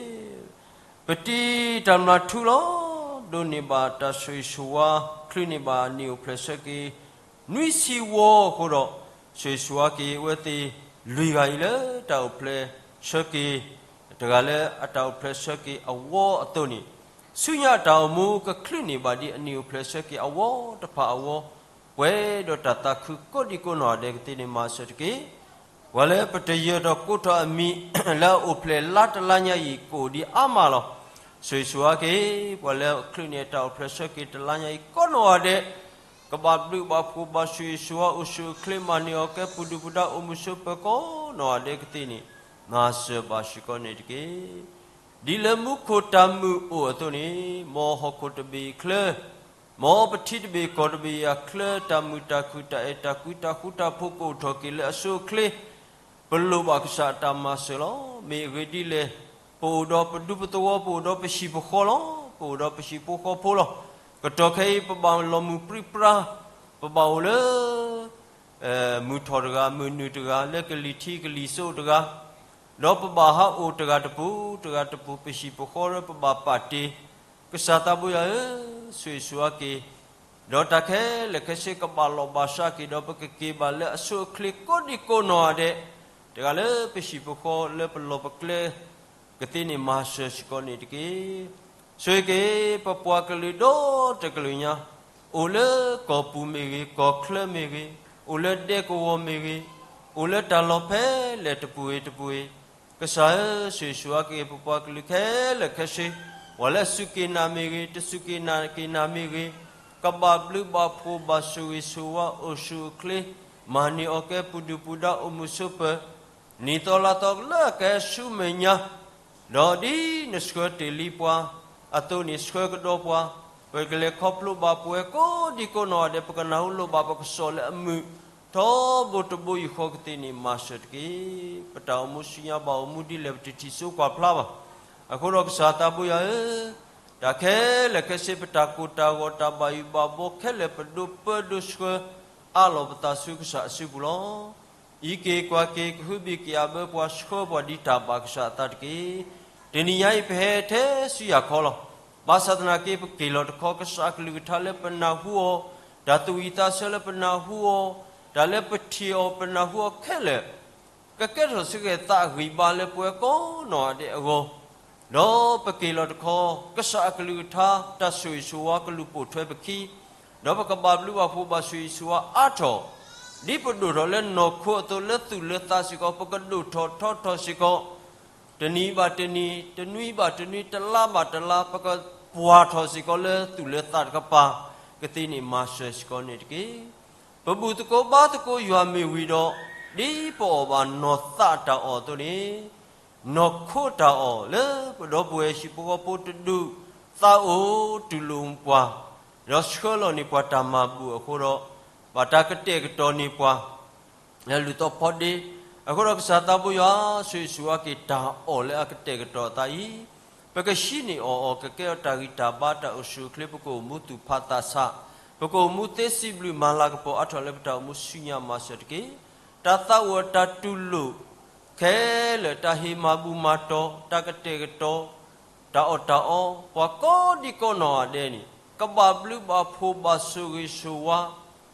ပတံၤတၢ်မျၢ်ထူလီၤ. ဒိးန့ၢ်ဘၣ်တၢ်ဆိၣ်ဂ့ၤဆိၣ်ဝါ ချုးန့ၢ်ဘၣ်နံၣ်အိၣ်ဖျဲၣ်ဆၢက့ၤ နွံဆံဝီအဃိဒီး, ဆိၣ်ဂ့ၤဆိၣ်ဝါက့ၤအဝဲသ့ၣ်လွံၢ်ဂၤအံၤလၢတၢ်အိၣ်ဖျဲၣ်ဆၢက့ၤ, တဂၤလၢအတၢ်အိၣ်ဖျဲၣ်ဆၢက့ၤအဝီအသိးန့ၣ်, ဆူညါအတၢ်အိၣ်မူကချုးန့ၢ်ဘၣ်ဒ်အနံၣ်အိၣ်ဖျဲၣ်ဆၢက့ၤအဝီတဖၣ်အဝီ, ပှဲၤဒီးတၢ်သးခုကိးဒံကိးနီၢ်ဂၤဒဲးကသ့န့ၣ် မၤစၢၤတက့ၢ်. ပှၤလၢပတယၢၤထီၣ်ကိးထီၣ်အမံၤ လၢအအိၣ်ဖျဲၣ်လါတလါညါအံၤ ကအိၣ်ဒံးအါမးလီၤ. ဆိၣ်ဂ့ၤဆိၣ်ဝါက့ၤ ပှၤလၢချုးန့ၢ်အတၢ်အိၣ်ဖျဲၣ်ဆၢက့ၤတလါညါအံၤကိးနီၢ်ဂၤဒဲး, ကဘၣ်ဘျုးဘၣ်ဖှိၣ်ဘၣ်ဆိၣ်ဂ့ၤဆိၣ်ဝါအိၣ်ဆူၣ်အိၣ်ချ့ မၤန့ၢ်အီၤကဲပူၤဒုၣ်ပူၤဒါ အိၣ်မုာ်ဆိးပၢၤကိးနီၢ်ဂၤဒဲးကသ့န့ၣ်, မၤစၢၤဘၣ်စ့ၢ်ကီးန့ၣ်တက့ၢ်. ဒ်လၢမူခိၣ်တၢ်မုာ်အိၣ်အသိးန့ၣ်, မ်ဟီၣ်ခိၣ်တဘ့ၣ်အံၤအချၢ, မ်ပထံတဘ့ၣ်ကီၢ်တဘ့ၣ်အံၤအချၢ တၢ်မုာ်တၢ်ခုၣ် တၢ်အဲၣ်တၢ်ကွံ တၢ်ဃူတၢ်ဖိးကအိၣ်ထီၣ်က့ၤလၢအဆိအချ့, ပလိၣ်ဘၣ်ကစၢ်အတၢ်မၤစၢၤလီၤ. မ့ၢ်အဂ့ၢ်ဒ်လဲၣ်, ပအိၣ်ဒီးပဒူပသဝီ, ပအိၣ်ဒီးပဟံၣ်ပဃီလီၤ. ပအိၣ်ဒီးပဟံၣ်ဖိဃီဖိလီၤ. ကတီၢ်ခဲအံၤ ပဘၣ်လီၤမုၢ်ပြံပြါ, ပဘၣ်အိၣ်လၢ မုၢ်ထီၣ်တဂၤ, မုၢ်နုာ်တဂၤ, လၢကလံၤထံကလံၤစိးတဂၤ, ဒီးပဘၣ်ဟးအိၣ်တဂၤတပူၤ, တဂၤတပူၤ, ပဟံၣ်ပဃီလၢပဘၣ်ပာ်တ့ၢ်, ကစၢ်သးဘိယွၤဧၢ, ဆိၣ်ဂ့ၤဆိၣ်ဝါက့ၤ, ဒီးတၢ်ခဲလၢာ်ခဲဆ့ကဘၣ်လီၢ်ဘၣ်စးက့ၤ, ဒီးပကက့ၤဘၣ်လၢအဆိအချ့ကိးဒံကိးနီၢ်ဂၤဒဲး, တဂၤလၢပဟံၣ်ပဃီလၢပလီၢ်ပကျဲ ကသ့န့ၣ်မၤစၢၤစ့ၢ်ကီးန့ၣ်တက့ၢ်. ဆိၣ်ဂ့ၤက့ၤ ပပှၤကလုာ်ဒီတကလုာ်ညါ, အိၣ်လၢကီၢ်ပူၤမ့ၢ်ဂ့ၤ, ကီၢ်ချၢမ့ၢ်ဂ့ၤ, အိၣ်လၢဒဲကဝီၤမ့ၢ်ဂ့ၤ, အိၣ်လၢတၢ်လီၢ်ဖဲလဲၣ်တပူၤဂ့ၤတပူၤဂ့ၤ, ကစၢ်ဧၢ, ဆိၣ်ဂ့ၤဆိၣ်ဝါက့ၤပပှၤကလုာ်ခဲလၢာ်ခဲဆ့, ပှၤလၢအစူၢ်က့ၤနာ်မ့ၢ်ဂ့ၤ, တစူၢ်က့ၤနာ်က့ၤနာ်မ့ၢ်ဂ့ၤ, ကဘၣ်ဘျုးဘၣ်ဖှိၣ်ဘၣ်ဆိၣ်ဂ့ၤဆိၣ်ဝါအိၣ်ဆူၣ်အိၣ်ချ့, မၤန့ၢ်အီၤကဲပူၤဒုၣ်ပူၤဒါ အိၣ်မုာ်ဆိးပၢၤ နံၣ်သီလါသီလၢအကဟဲဆူမဲာ်ညါ, ဒီးဒ်နဆှၢတ့ၢ်လံပှၤအသိးန့ၣ် ဆှၢကဒီးပှၤ, ပကလဲၤခီဖျိဘၣ်ပဝဲကိးဒံကိးနီၢ်ဂၤဒဲး, ပကနၢ်ဟူလိၣ်ဘၣ်ပကစီၣ်လၢအမုာ်ထီဘိတဘိယူၢ်ဃီကသ့န့ၣ် မၤစၢၤတက့ၢ်. ပတၢ်အိၣ်မူဆူညါဘၣ်အိၣ်မူဒ်လဲၣ် ပတထံၣ်စိကွၢ်ဖျါဘၣ်. အဃိဒီးကစၢ်သးဘိယွၤဧၢ, တၢ်ခဲလၢာ်ခဲဆ့ ပတၢ်ကိၢ်တၢ်ဂီၤ တၢ်ဘၣ်ယိၣ်ဘၣ်ဘီခဲလၢာ် ပဒိးပၢဒိးဆှၢ အးလီၤပသးဆူကစၢ်အစုပူၤလီၤ. အံးက့ၤကွၢ်က့ၤ ကဟုဘံၣ်က့ၤအဘၢပှၤ ဆှၢပှၤဒ်တၢ်ဘၣ်ကစၢ်အသးတက့ၢ်. တနံၤညါအံၤ ပဟဲထဲဆူယၢ်ခီလီၤ. ဘၣ်ဆၣ်သနာ်က့ ပက့ၤလီၤတခီ ကစၢ်အကလုၢ်ကထါလၢပနၢ်ဟူအီၤ, တၢ်သူၣ်ဝံၣ်သးဆၢလၢပနၢ်ဟူအီၤ, တၢ်လၢပထံၣ်အီၤပနၢ်ဟူအီၤခဲလၢာ် ကကဲထီၣ်ဆူက့ၤသးအဂံၢ်ဘါလၢပဝဲကိးနီၢ်ဂၤဒဲးအဂီၢ်, ဒီးပက့ၤလီၤတခီ ကစၢ်အကလုၢ်ကထါ တၢ်ဆိၣ်ဂ့ၤဆိၣ်ဝါကလူၤပိာ်ထွဲပခံ, ဒီးပကဘၣ်ဘျုးဘၣ်ဖှိၣ်ဘၣ်ဆိၣ်ဂ့ၤဆိၣ်ဝါအါထီၣ်, ဒ်ပဒိၣ်ထီၣ်လၢနီၢ်ခိအသိး လၢသူၣ်လၢသးစ့ၢ်ကီး ပကဒိၣ်ထီၣ်ထီထီၣ်စ့ၢ်ကီး, တနံၤဘၣ်တနံၤ, တနွံဘၣ်တနွံ, တလါဘၣ်တလါ, ပကပှၢ်ထီၣ်စ့ၢ်ကီးလၢသူၣ်လၢသးတကပၤ, ကသ့န့ၣ်မၤစၢၤစ့ၢ်ကီးန့ၣ်တက့ၢ်. ပဘူၣ်သကိးဘါသကိးယွၤမ့ၢ်ဝံၤဒီး, ဒ်ပအီၣ်ဘၣ်နီၢ်သးတၢ်အီၣ်အသိးန့ၣ်, နီၢ်ခိတၢ်အီၣ်လၢပဒီပုၢ်ဝဲၢ်ဟံၣ်ဖိဃီဖိတဒူၣ်, သးအိၣ်တူၢ်လိာ်ပှၤ, ဒီးဆှၢလီၤန့ၢ်ပှၤတၢ်မၤဘူၣ်အဃိဒီး, ဘၣ်တၢ်ကတဲာ်ကတီၤန့ၢ်ပှၤ လၢလူၤသီဖီဒ့, အဃိဒီးကစၢ်သးဘိယွၤ ဆိၣ်ဂ့ၤဆိၣ်ဝါက့ၤတၢ်အီၣ်လၢအကတဲာ်ကတီၤအသးအံၤ, ပကဟံးန့ၢ်အီၣ်အီၤ ကကဲထီၣ်တၢ်ဂံၢ်တၢ်ဘါ တၢ်အိၣ်ဆူၣ်အိၣ်ချ့ ပကအိၣ်မူသူၣ်ဖးသးဆး, ပကအိၣ်မူသ့စံးဘျုးမၤလၤကပီၤအါထီၣ်လၢပတၢ်အိၣ်မူဆူညါမၤစၢၤတက့ၢ်. တၢ်သးအိၣ်တၢ်တူၢ်လိာ် ခဲလၢာ် တၢ်ဟ့ၣ်မၤဘူၣ်မၤတီၤ တၢ်ကတဲာ်ကတီၤ တၢ်အီၣ်တၢ်အီ ပှၤကိးဒံကိးနီၢ်ဂၤဒဲးန့ၣ် ကဘၣ်ဘျုးဘၣ်ဖှိၣ်ဘၣ်ဆိၣ်ဂ့ၤဆိၣ်ဝါ,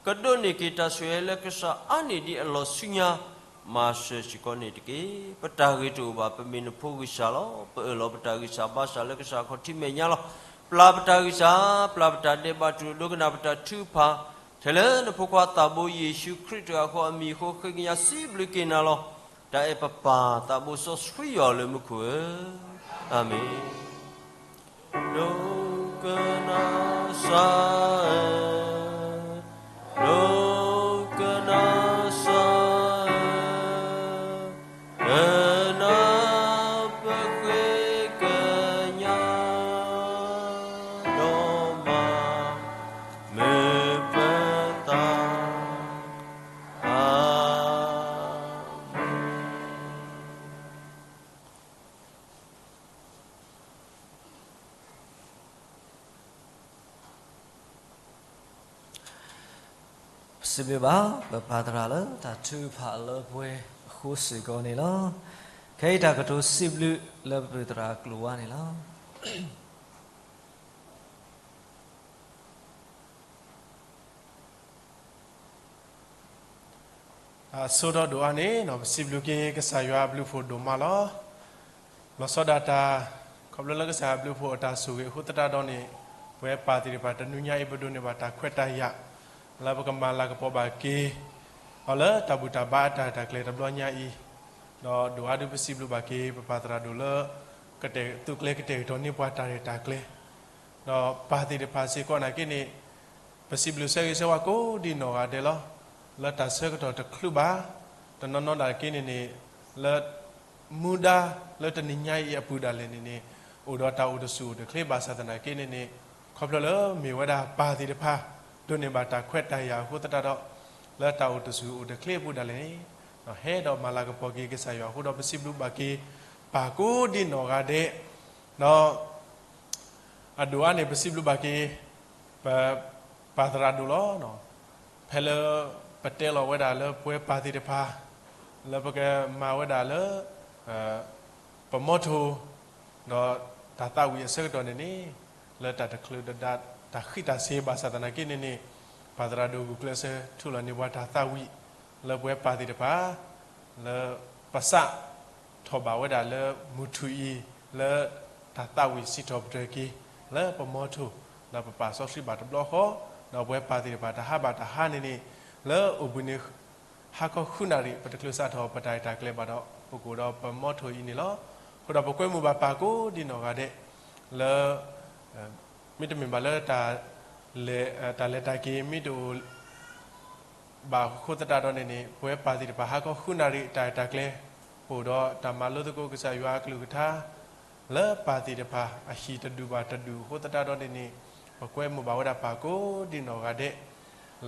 ကဒိးန့ၢ်က့ၤတၢ်ဆိၣ်ဂ့ၤလၢကစၢ်အါန့ၢ်ဒံးအလီၢ်ဆူညါ, မၤစၢၤစ့ၢ်ကီးန့ၣ်တက့ၢ်. ပတၢ်ဂ့ၤတအိၣ်ဘၣ် ပမ့ၢ်နဖိဂံၢ်စၢ်လီၤ. ပအၢၣ်လီၤပတၢ်ဂံၢ်စၢ်ဘါစၢ်လၢကစၢ်ခီၣ်ထံးမဲာ်ညါလီၤ. ပျၢ်ပတၢ်ဂံၢ်စၢ်, ပျၢ်ပတၢ်ဒဲးဘး တူၢ်လိာ်ဒိကနၣ်ပတၢ်ထုကဖၣ်, ထဲလၢနဖိခွါသးဘိယ့ၣ်ၡူးခရံာ်တဂၤဃီအမံၤအဃိ ဃ့ကညးစံးဘျုးက့ၤနၤလီၤ. တၢ်အဲၣ်ပပၢ်သးဘိစီဆှံယွၤလၢမူခိၣ်ဧၢ, အၤမ့ၣ်. ဒိကနၣ်စၢ်ဧၢ, ဒိကနၣ်စၢ်ဧၢ, ကနၣ်ပဃ့ကညး ဒီးမၤ မ့ၢ်ပတၢ်, အၤမ့ၣ်. ပစံးဘျုးဘၣ် ပပၢ်သရၣ်လၢတၢ်ထုကဖၣ်အလၢပှဲၤအဃိစ့ၢ်ကီးန့ၣ်လီၤ. ခဲအံၤတၢ်ကတိၤစံးဘျုးလၢပပၢ်သရၣ်အကျိာ်ဝါန့ၣ်လီၤ. အဆိကတၢၢ်ဒိၣ်အါန့ၣ် ပစံးဘျုးက့ၤကစၢ်ယွၤအဘျုးအဖှိၣ်ဒိၣ်မးလီၤ. လီၤဆီဒၣ်တၢ် ခီဖျိလၢကစၢ်ယွၤအဘျုးအဖှိၣ်အတၢ်ဆိၣ်ဂ့ၤအဃိသတးဒီးန့ၣ် ပဝဲပၢ်သ့ၣ်တဖၣ်တနွံညါအံၤ ပဒိးန့ၢ်ဘၣ်တၢ်ခွဲးတၢ်ယာ် လၢပကမၤလၤကပီၤဘၣ်က့ၤ အီၤလၢတၢ်ဘူၣ်တၢ်ဘါအတၢ်ရဲၣ်တၢ်ကျဲၤတဘျီညါအံၤ, ဒီးဒိၣ်အါဒုပစံးဘျုးဘၣ်က့ၤ ပပၢ်သရၣ်ဒိၣ်လၢ ကတဲာ်သူကျဲကတဲာ်ကတီၤန့ၢ်ပှၤတၢ်ရဲၣ်တၢ်ကျဲၤ ဒီးပၢ်သ့ၣ်တဖၣ်စ့ၢ်ကီးနာ်က့န့ၣ် ပစံးဘျုးဆၢဂ့ၤဆၢဝါကိးဒံနီၢ်ဂၤဒဲးလီၤ. လၢတၢ်ဆၢကတီၢ်တချုးဘၣ်, တနီၤနီၤဒၣ်က့န့ၣ်န့ၣ် လၢ မူဒါလၢတနံၤညါအံၤအပူၤဒၣ်လဲာ်န့ၣ်န့ၣ် အိၣ်ဒီးတၢ်အိၣ်တဆူၣ်အိၣ်တချ့ဘၣ်ဆၣ်သနာ်က့န့ၣ်န့ၣ် ခီဖျိလၢမ့ၢ်ဝဲဒၣ်ပၢ်သ့ၣ်တဖၣ် ဒိးန့ၢ်ဘၣ်တၢ်ခွဲးတၢ်ယာ်အဃိသတးဒီး လၢတၢ်အိၣ်တဆူၣ်အိၣ်တချ့အပူၤဒၣ်လဲာ်န့ၣ် ဟဲဒီးမၤလၤကပီၤက့ၤကစၢ်ယွၤအဃိဒီး ပစံးဘျုးဘၣ်က့ၤ ပၢ်ကိးဒံနီၢ်ဂၤဒဲး ဒီး အဒိၣ်အါန့ၣ် ပစံးဘျုးဘၣ်က့ၤ ပ ပၢ်သရၣ်ဒိၣ်လီၤ. ဖဲလၢ ပတဲလီၤဝဲဒၣ်လၢပဝဲပၢ်သ့ၣ်တဖၣ် လၢပကမၤဝဲဒၣ်လၢ ပမီထိၣ် ဒီးတၢ်သးဝံၣ်အဆၢကတီၢ်န့ၣ်န့ၣ် လၢတၢ်တချုးဒီးဒၣ်တၢ်ဃံးတၢ်စ့ၤဘၣ်ဆၣ်သနာ်က့န့ၣ်န့ၣ် ပၢ်သရၣ်ဒိၣ်ဂုာ်ကျဲးစၢးထူလီၤန့ၢ်ပှၤတၢ်သးဝံၣ် လၢပဝဲပၢ်သ့ၣ်တဖၣ် လၢပစးထီၣ်ဘၣ်ဝဲဒၣ်လၢမုၢ်ထူၣ်အံၤ လၢတၢ်သးဝံၣ်စံးထီၣ်ပတြၢၤက့ၤ လၢပမီထိၣ် ဒီးပပာ်စီဆှံဘၣ်တဘျီဃီ ဒီးပဝဲပၢ်သ့ၣ်တဖၣ်တဟးဘၣ်တဟါန့ၣ်န့ၣ် လၢအိၣ်ဘှံးနံၤ ဟါခီဃုနၣ်ရံၣ် ပတချုးစးထီၣ်ပတၢ်ရဲၣ်တၢ်ကျဲၤဘၣ်ဒီး ပကအိၣ်ဒီးပမီထိၣ်အံၤန့ၣ်လီၤ. အဃိဒီးပကွဲမုာ်ဘၣ်ပၢ်ကိးဒံနီၢ်ဂၤဒဲး လၢ မ့တမ့ၢ်ဘၣ်လၢ တၢ်လဲၤတၢ်က့ၤမ့ၢ်တအိၣ် ဘၣ်အဃိသတးဒီးန့ၣ်န့ၣ် ပဝဲပၢ်သ့ၣ်တဖၣ် ဟါခီဃုနၣ်ရံၣ်တၢ်ရဲၣ်တၢ်ကျဲၤ ပအိၣ်ဒီးတၢ်မၤလိသကိးကစၢ်ယွၤအကလုၢ်ကထါ လၢပၢ်သ့ၣ်တဖၣ်အဟံၣ်တဒူၣ်ဘၣ်တဒူၣ်အဃိသတးဒီးန့ၣ်န့ၣ် ပကွဲမုာ်ဘၣ်ဝဲဒၣ်ပၢ်ကိးဒံနီၢ်ဂၤဒဲး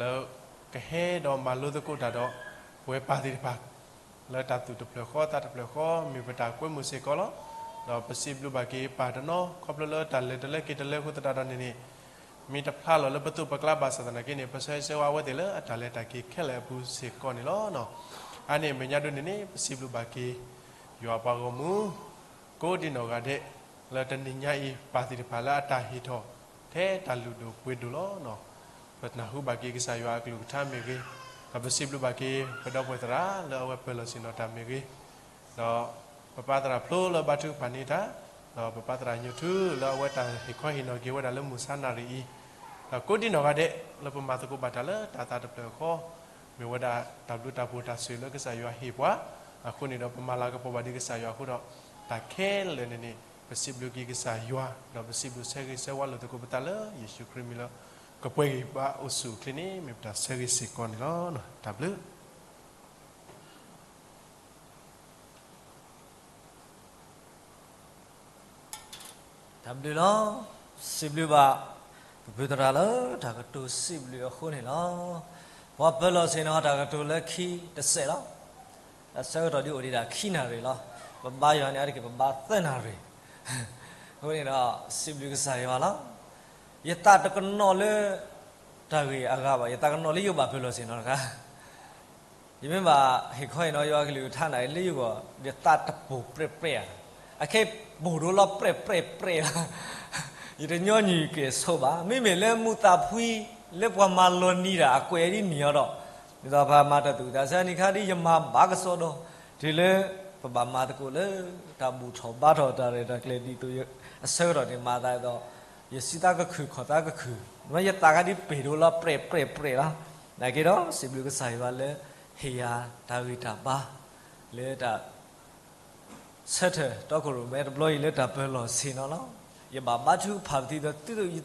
လၢကဟဲဒီးမၤလိသကိးတၢ်ဒီး ပဝဲပၢ်သ့ၣ်တဖၣ် လၢတၢ်သူၣ်တဖျၢၣ်ဃီသးတဖျၢၣ်ဃီ မ့ၢ်ပတၢ်ကွဲမုာ်စ့ၢ်ကီးလီၤ. ဒီးပစံးဘျုးဘၣ်က့ၤပၢ်တနီၤ ခီဖျိလၢတၢ်လဲၤတလၢက့ၤတလၢအဃိသတးဒီးန့ၣ်န့ၣ် မ့ၢ်တဖျါလီၤလၢပသိးပကျါဘၣ်ဆၣ်သနာ်က့န့ၣ် ပဆၢဂ့ၤဆၢဝါအဝဲသ့ၣ်လၢအတၢ်လဲၤတၢ်က့ၤခဲလၢာ်အပူၤစ့ၢ်ကီးန့ၣ်လီၤ. အါန့ၢ်အမဲာ်ညါဒ်န့ၣ်န့ၣ် ပစံးဘျုးဘၣ်က့ၤ ယွၤပှၤဂီၢ်မုၢ် ကိးဒံနီၢ်ဂၤဒဲး လၢတနံၤညါအံၤ ပၢ်သ့ၣ်တဖၣ်လၢအတၢ်ဟ့ၣ်ထီၣ် ထဲတၢ်လုၢ်ဒိၣ်ပှ့ၤဒိၣ်လီၤ. ပနၢ်ဟူဘၣ်က့ၤကစၢ်ယွၤအကလုၢ်ကထါမ့ၢ်ဂ့ၤ, ဒီးပစံးဘျုးဘၣ်က့ၤ ပဒီပုၢ်ဝဲၢ်သရၣ်လၢအဝဲပၢၤလီၢ်ဆ့ၣ်နီၤတၢ်မ့ၢ်ဂ့ၤ, ဒီးပပၢ်သရၣ်ဖျိလၢဘါထုကဖၣ်န့ၢ်တၢ်, ဒီးပပၢ်သရၣ်ညိၣ်ထူလၢအဝဲတၢ်ဟ့ၣ်ခီဟ့ၣ်နီၤက့ၤဝဲဒၣ်လၢမုၢ်ဆါနၣ်ရံၣ်အံၤ, ဒီးကိးဒံနီၢ်ဂၤဒဲး လၢပမၤသကိးဘၣ်တၢ်လၢတၢ်သးတဖျၢၣ်ဃီ, မ့ၢ်ဝဲဒၣ်တၢ်ဘျုးတၢ်ဖှိၣ်တၢ်ဆိၣ်ဂ့ၤလၢကစၢ်ယွၤဟ့ၣ်ပှၤ, အဃိန့ၣ်ဒီးပမၤလၤကပီၤဘၣ်ဒံးကစၢ်ယွၤအဃိဒီး, တၢ်ခဲလၢာ်န့ၣ်န့ၣ် ပစံးဘျုးက့ၤကစၢ်ယွၤ, ဒီးပစံးဘျုးဆၢဂ့ၤဆၢဝါလိာ်သကိးပသးလၢယ့ၣ်ၡူးခရံာ်မံၤလၢ ကပှဲၤဂံၢ်ဘါအိၣ်ဆူၣ်အိၣ်ချ့န့ၣ် မ့ၢ်ပတၢ်ဆၢဂ့ၤစ့ၢ်ကီးန့ၣ်လီၤ. တၢ်ဘျုး တၢ်ဘျုးလီၤ. စံးဘျုးဘၣ် ပပုၢ်သရၣ်လၢတၢ်ကတိၤစံးဘျုးအဃိန့ၣ်လီၤ. ပှၤပၢၤလီၢ်ဆ့ၣ်နီၤတၢ်ကတိၤလၢခံတစဲးလီၤ. တၢ်ဆၢကတီၢ်ဒ်အိၣ်ဒံးဒၣ်ခံနၣ်ရံၣ်လီၤ. ပဘါယွၤန့ၣ် အါတက့ၢ်ပဘါသၢနၣ်ရံၣ်. အဃိန့ၣ်ဒီး စံးဘျုးကစၢ်ယွၤလီၤ. ယသးတကနီၤလၢ တၢ်ဂ့ၢ်အဂၤဘၣ်, ယသးကနီၤလၢယဘၣ်ပၢၤလီၢ်ဆ့ၣ်နီၤတခါ ယမ့ၢ်ဘၣ်ဟ့ၣ်ခီဟ့ၣ်နီၤယွၤကလုၢ်ကထါန့ၣ် လၢယဂီၢ် ယသးတပိၢ်ပြဲၣ်ပြဲၣ်ဧါ, အခဲပိၢ်ဒိလီၤပြဲၣ်ပြဲၣ်ပြဲၣ်လီၤ. ယတညီနုၢ်က့ၤဆိးဘၣ်, မ့မ့ၢ်လၢမူးသးဖှံ လၢပှၤမၤလီၤနံၤတၢ်အကွဲးဒ်န့ၣ်အီၤဒီး, ဒ်သိးပှၤမၤတၢ်သူၣ်သးစၢ်နံၤခါဒ်ယမၤဘၣ်ကစီဒီ, တုၤလၢပဘၣ်မၤသကိးလၢ တၢ်ဘူၣ်ထီၣ်ဘါထီၣ်တၢ်ရဲၣ်တၢ်ကျဲၤဒ်သိး အဆၢကတီၢ်န့ၣ်မၤသးဒ်သိး ယစံးသးကခုၣ်ခီၣ်သးကခုၣ်, မ့ၢ်ယသးခါဒ်ပဲာ်ဒိၣ်လီၤ ပြဲၣ်ပြဲၣ်ပြဲၣ်လီၤ. နာ်က့ဒီး စံးဘျုးကစၢ်ယွၤလၢ ဟ့ၣ်ယၤတၢ်ဂံၢ်တၢ်ဘါ လၢတၢ် ဆၢထၢၣ်တီခိၣ်ရိၣ်မဲတဘျီအံၤလၢတၢ်ပၢၤလီၢ်ဆ့ၣ်နီၤလီၤ. ယဘၣ်ဘါထုကဖၣ်ပသံဒီး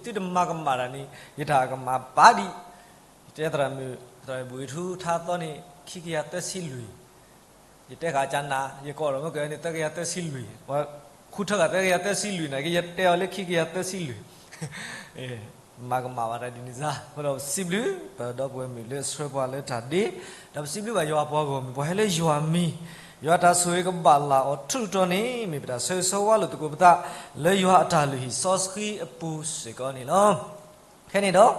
သုတမၤကမၣ်တၢ်န့ၣ် ယတၢ်ကမၣ်ဘၣ်ဒံး. ယတဲသရၣ်မုၣ် သရၣ်မုၣ်ဘှံးထူထါသီန့ၣ် ခံကယၤသၢဆံလွံၢ် ယတဲဃာ်ကနၤ ယကိးဒီးမ့ၢ်ကန့ၣ် သၢကယၤသၢဆံလွံၢ်, ဃုထၢဃာ်သၢကယၤသၢဆံလွံၢ်န့ၣ်က့ ယတဲအီၤလၢခံကယၤသၢဆံလွံၢ် မၤကမၣ်ဘၣ်တၢ်ဒ်န့ၣ်စ့ၢ်, အဃိဒီးပစံးဘျုး ပဒီပုၢ်ဝဲၢ်မုၣ်လၢအဆှၢပှၤလၢတၢ်ဒ့, ဒီးပစံးဘျုးဘၣ်ယွၤပှၤဂီၢ်မုၢ် ပှၤဟဲလၢယွၤမံၤ, ယွၤတၢ်ဆိၣ်ဂ့ၤကဘၣ်လၢ်အီၤထူးတီၤန့ၣ် မ့ၢ်ပတၢ်ဆၢဂ့ၤဆၢဝါလိာ်သကိးပသး လၢယွၤအတၢ်လုၢ်ဟံၣ်စီဆှံအပူၤစ့ၢ်ကီးန့ၣ်လီၤ. ခဲန့ၣ်ဒီး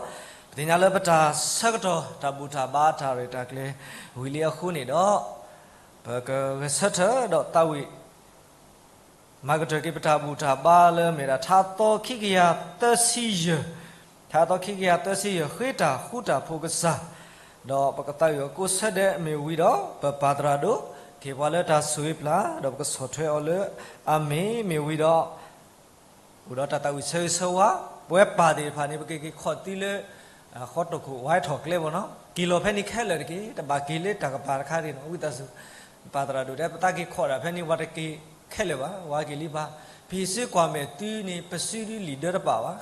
ပသ့ၣ်ညါလၢပတၢ်ဆၢကတီၢ် တၢ်ဘူၣ်တၢ်ဘါတၢ်ရဲၣ်တၢ်ကျဲၤဝံၤလံအဃိန့ၣ်ဒီး ပကဂဲၤဆၢထၢၣ်ဒီးသးဝံၣ် မၤကတၢၢ်က့ၤပတၢ်ဘူၣ်တၢ်ဘါလၢမ့ၢ်ဒၣ် ထါသီခံကယၤသၢဆံယဲၢ်, ထါသီခံကယၤသၢဆံယဲၢ် ဃ့တၢ်ဃူတၢ်ဖိးကစၢ်, ဒီးပကသးဝံၣ်အီၤကိးဆၢဒဲးမ့ၢ်ဝံၤဒီး ပပၢ်သရၣ်ဒိၣ် က့ၤပှၤလၢတၢ်ဆိၣ်ဂ့ၤပျၢ် ဒီးပကဆီၣ်ထွဲအီၤလၢအမ့ၢ်မ့ၢ်ဝံၤဒီး အိၣ်ဒီးတၢ်သးဝံၣ်ဆၢဂ့ၤဆၢဝါ, ပဝဲပၢ်သ့ၣ်တဖၣ်န့ၣ် ပကက့ၤခီၣ်သံလၢ ဃီတိာ်ခိၣ်ဝါထီၣ်ကျဲဘၣ်နီၤ, က့ၤလီၤဖဲန့ၣ်ခဲလၢာ်တက့ၢ်, တဘၣ်က့ၤလၢတၢ်ကပၤတခါန့ၣ်နီၤ, ဝံသးစူၤ, ပၢ်သရၣ်ဒိၣ်တဲ ပသးက့ၤခီၣ်ဒၣ်ဖဲန့ၣ် ပှၤတက့ၤခဲလၢာ်ဘၣ်, ဝဲက့ၤလံပၢ်, ဖံးစုကွၢ်မဲာ်သုန့ၣ် ပစုဒုလံာ်ဒၢတပာ်ဘၣ်,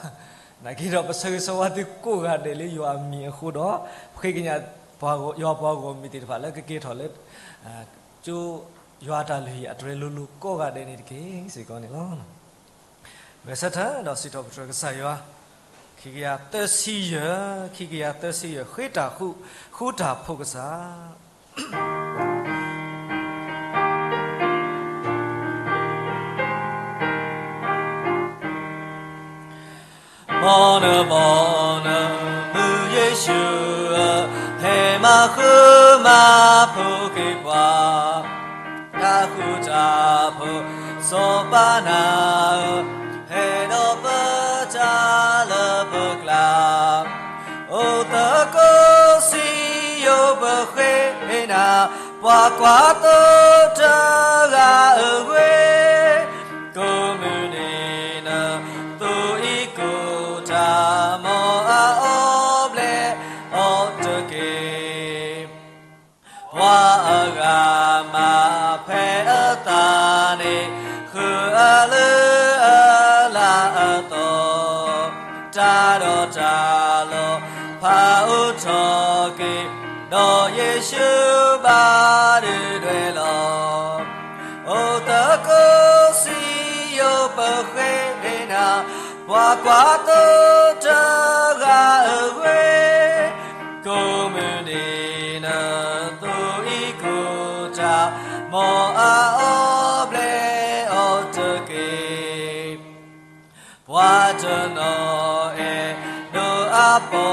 နာ်က့ဒီးပဆၢဂ့ၤဆၢဝါသုကိးဂၤဒဲးလၢယွၤအမံၤအဃိဒီး, ပဃ့ကညး ယွၤပှၤဂီၢ်မုၢ်သ့ၣ်တဖၣ်လၢကက့ၤထီၣ်လၢ ကၠိ ယွၤအတၢ်လုၢ်ဟံၣ်အတြဲၤလိၤလိၤကိးဂၤဒဲးန့ၣ်တက့ၢ်စ့ၢ်ကီးန့ၣ်လီၤ. ဂဲၤဆၢထၢၣ်ဒီးစံးထီၣ်ပတြၢၤကစၢ်ယွၤ, ခံကယၤသၢဆံယဲၢ်, ခံကယၤသၢဆံယဲၢ် ဃ့တၢ်ဃူ, ဃူတၢ်ဖိးကစၢ် မ်နဘီနမုၢ်ယ့ၣ်ၡူးဧၢ, ဟဲမၤဃုမၤဖိးက့ၤပှၤ, တၢ်ဃူတၢ်ဖိးစီၤပၤနၤဧၢ, ဟဲဒီးပတၢ်လၢပကျါ, အိၣ်သကိးစံယိၣ်ပဃ့နၤ, ပှၤကွၢ်သိတဂၤအဂ့ၢ် ကိးမုၢ်နံၤန သိအံၤကိးတၢ် မ်အအီၣ်ဘျဲးအီၤတက့ၢ်. ပှၤအဂၤမၤဖဲအသးန့ၣ် ဃုအလုၢ်အလၢ်အသီ, တၢ်ဒီးတၢ်လီၤဖးအိၣ်ထီၣ်က့ၤ, ဒီးယ့ၣ်ၡူးဘၣ်ဒုးဒွဲၣ်လီၤ. အိၣ်သကိးစံယိၣ်ပဃ့နၤ, ပှၤကွၢ်သိတဂၤအဂ့ၢ်, ကိးမုၢ်နံၤန သိအံၤကိးတၢ် မ်အအီၣ်ဘျဲးအီၤတက့ၢ်. ပှၤတနီၤအဲၣ်ဒိးအပီ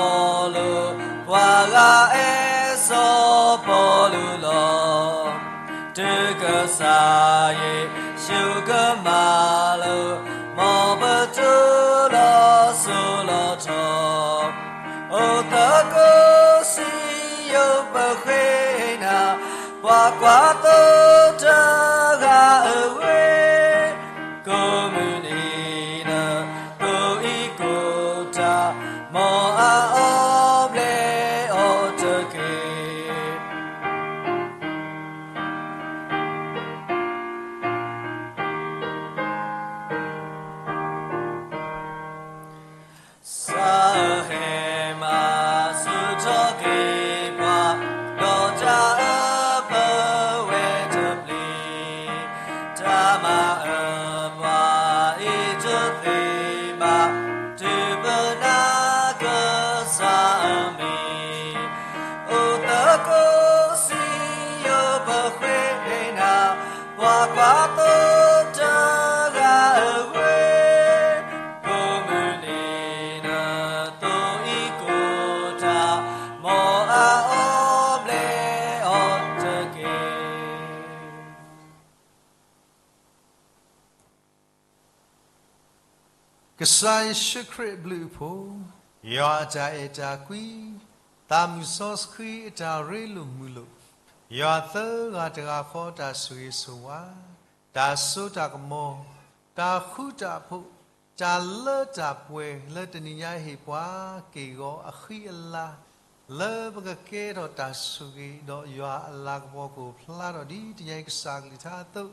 လူး, ပှၤဂၤအဲၣ်စီၤပီလူးလီၤ. တုၤကစၢ်ယ့ၣ်ၡူးကမၤလိာ်, မ်ပတုၤလီၤစိၤလီၤထီ, အိၣ်သကိးစံယိၣ်ပဃ့နၤ, ပှၤကွၢ်သိတဂၤအဂ့ၢ်, ကိးမုၢ်နံၤန သိအံၤကိးတၢ် မ်အအီၣ်ဘျဲးအီၤတက့ၢ်. စးဟဲမၤဆူၣ်ထီၣ်က့ၤပှၤ, ဒီးတၢ်အၢပဝဲတပျ့ၤ, တၢ်မၤအၢပှၤအံၤတသ့ဘၣ်, တုၤပနာ်ကစၢ်အမံၤ, အိၣ်သကိးစံယိၣ်ပဃ့နၤ, ပှၤကွၢ်သိတဂၤအဂ့ၢ်, ကိးမုၢ်နံၤန သိအံၤကိးတၢ် မ်အအီၣ်ဘျဲးအီၤတက့ၢ်. ကစၢ်ယ့ၣ်ၡူးခရံာ်အဘျုးအဖှိၣ်, ယွၤအတၢ်အဲၣ်တၢ်ကွံ, သးမုၢ်စီဆှံအတၢ်ရ့လိာ်မုာ်လိာ်, ယွၤသၢဂၤတဂၤဃီအတၢ်ဆိၣ်ဂ့ၤဆိၣ်ဝါ, တၢ်စိတၢ်ကမီၤ, တၢ်ဃူတၢ်ဖိး, တၢ်လၢတၢ်ပှဲၤလၢတနံၤညါဟ့ၣ်ပှၤ က့ၢ်ဂီၤအဃံအလၤ လၢပကကဲထီၣ်တၢ်ဆိၣ်ဂ့ၤ ဒီးယွၤအလၤကပီၤကအိၣ်ဖျါထီၣ်ဒ်တနံၤညါအံၤကစၢ်ကလုၢ်ကထါအသိး,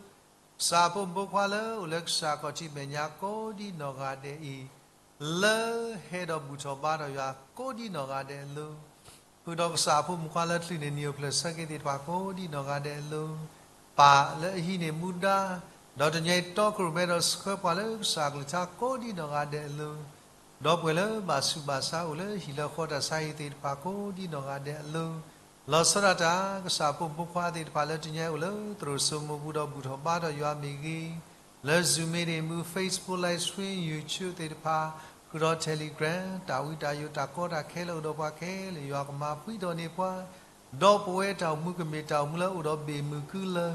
ကစၢ်ဖိမုၣ်ဖိခွါလၢအိၣ်လၢကစၢ်ခီၣ်ထံးမဲာ်ညါကိးဒ်နီၢ်ဂၤဒဲးအံၤ လၢဟဲဒီးဘူၣ်ထီၣ်ဘါထီၣ်ယွၤကိးဒ်နီၢ်ဂၤဒဲးအလိၤ, ဃုာ်ဒီးကစၢ်ဖိမုၣ်ဖိခွါလၢချုးန့ၢ်နံၣ်အိၣ်ဖျဲၣ်ဆၢက့ၤသ့ၣ်တဖၣ်ကိးဒ်နီၢ်ဂၤဒဲးအလိၤ, ပၢ်လၢအဟံးန့ၢ်မူဒါ, ဒီးတနံၤအံၤတီခိၣ်ရိၣ်မဲဒီးဆှၢပှၤလၢကစၢ်ကလုၢ်ကထါကိးဒ်နီၢ်ဂၤဒဲးအလိၤ, ဒီပုၢ်ဝဲၢ်လၢဘၣ်ဆူးဘၣ်ဆါအိၣ်လၢဟံၣ်လၢဃီတၢ်ဆါဟံၣ်သ့ၣ်တဖၣ်ကိးဒ်နီၢ်ဂၤဒဲးအလိၤ, လီၤဆီဒၣ်တၢ် ကစၢ်ဖိမုၣ်ဖိခွါသ့ၣ်တဖၣ်လၢတနံၤအံၤအိၣ်လၢသရိာ်စိမိၤပူၤဒီးဘူၣ်ထီၣ်ဘါထီၣ်ယွၤမ့ၢ်ဂ့ၤ, လၢ Zoom meeting မူ Facebook live stream YouTube သ့ၣ်တဖၣ်, ဃုာ်ဒီး Telegram တၢ်ဝံတၢ်ယိးတၢ်ကီတၢ်ခဲလၢအိၣ်ဒီးပှၤခဲလၢာ် ယွၤကမၤပှံၤထီၣ်န့ၢ်ပှၤ, ဒီးပဝဲတၢ်အိၣ်မူကမ့ၢ်တၢ်အိၣ်မူလၢအိၣ်ဒီးဘ့ၣ်မုၢ်ကုလၢ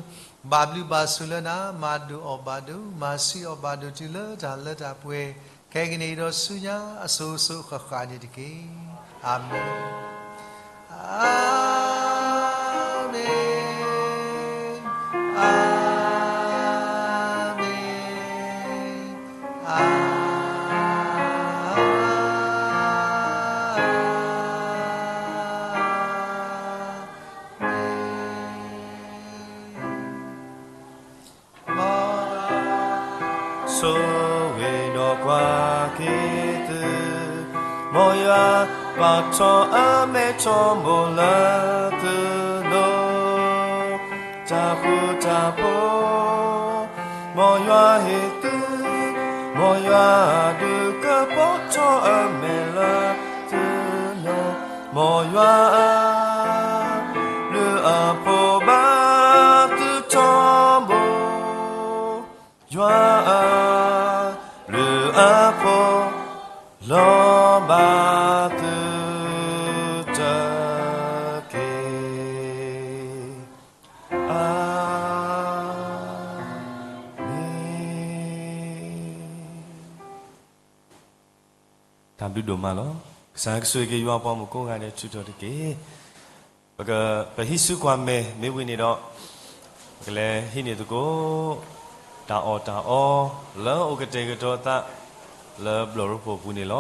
ဘၣ်ဘျုးဘၣ်ဆိၣ်လၢနၤ မၤဒိၣ်အီၣ်ဘၣ်ဒိၣ် မၤဆံးအီၣ်ဘၣ်ဒိၣ်တုၤလၢတၢ်လၢတၢ်ပှဲၤ ခဲကနံၣ်အံၤဒီးဆူညါအစိၤစိၤဃၣ်ဃၣ်န့ၣ်တက့ၢ်. အၤမ့ၣ်. အၤမ့ၣ်, အၤမ့ၣ်, အၤမ့ၣ်. ဆိၣ်ဂ့ၤဒီးကွၢ်က့ၤသု, မ်ယွၤပာ်ထီၣ်အမဲထီဘိလၢသုလိၤ, တၢ်ဃူတၢ်ဖိး, မ်ယွၤဟ့ၣ်သု, မ်ယွၤဒုးကပီၤထီၣ်အမဲာ်လၢသုလိၤ, မ်ယွၤအဘျုးအဖှိၣ်ဘၣ်သုထီဘိ ယွၤအဘျုးအဖှိၣ်လီၤဘၣ်သုတက့ၢ်. အၤမ့ၣ်. တၢ်ဘျုးဒိၣ်မးလီၤ. ကစၢ်ယွၤကဆိၣ်ဂ့ၤက့ၤယွၤပှၤမုၣ်ကိးဂၤဒဲးထုးထီၣ်တက့ၢ်. ပက, ပဟံးစုကွၢ်မဲာ်မ့ၢ်ဝံၤန့ၣ်ဒီး, ပကလဲၤဟံးန့ၢ်သကိး တၢ်အီၣ်တၢ်အီ လၢအအိၣ်ကတဲာ်ကတီၤသး လၢဘျီၣ်ရိဖှိၣ်အပူၤန့ၣ်လီၤ.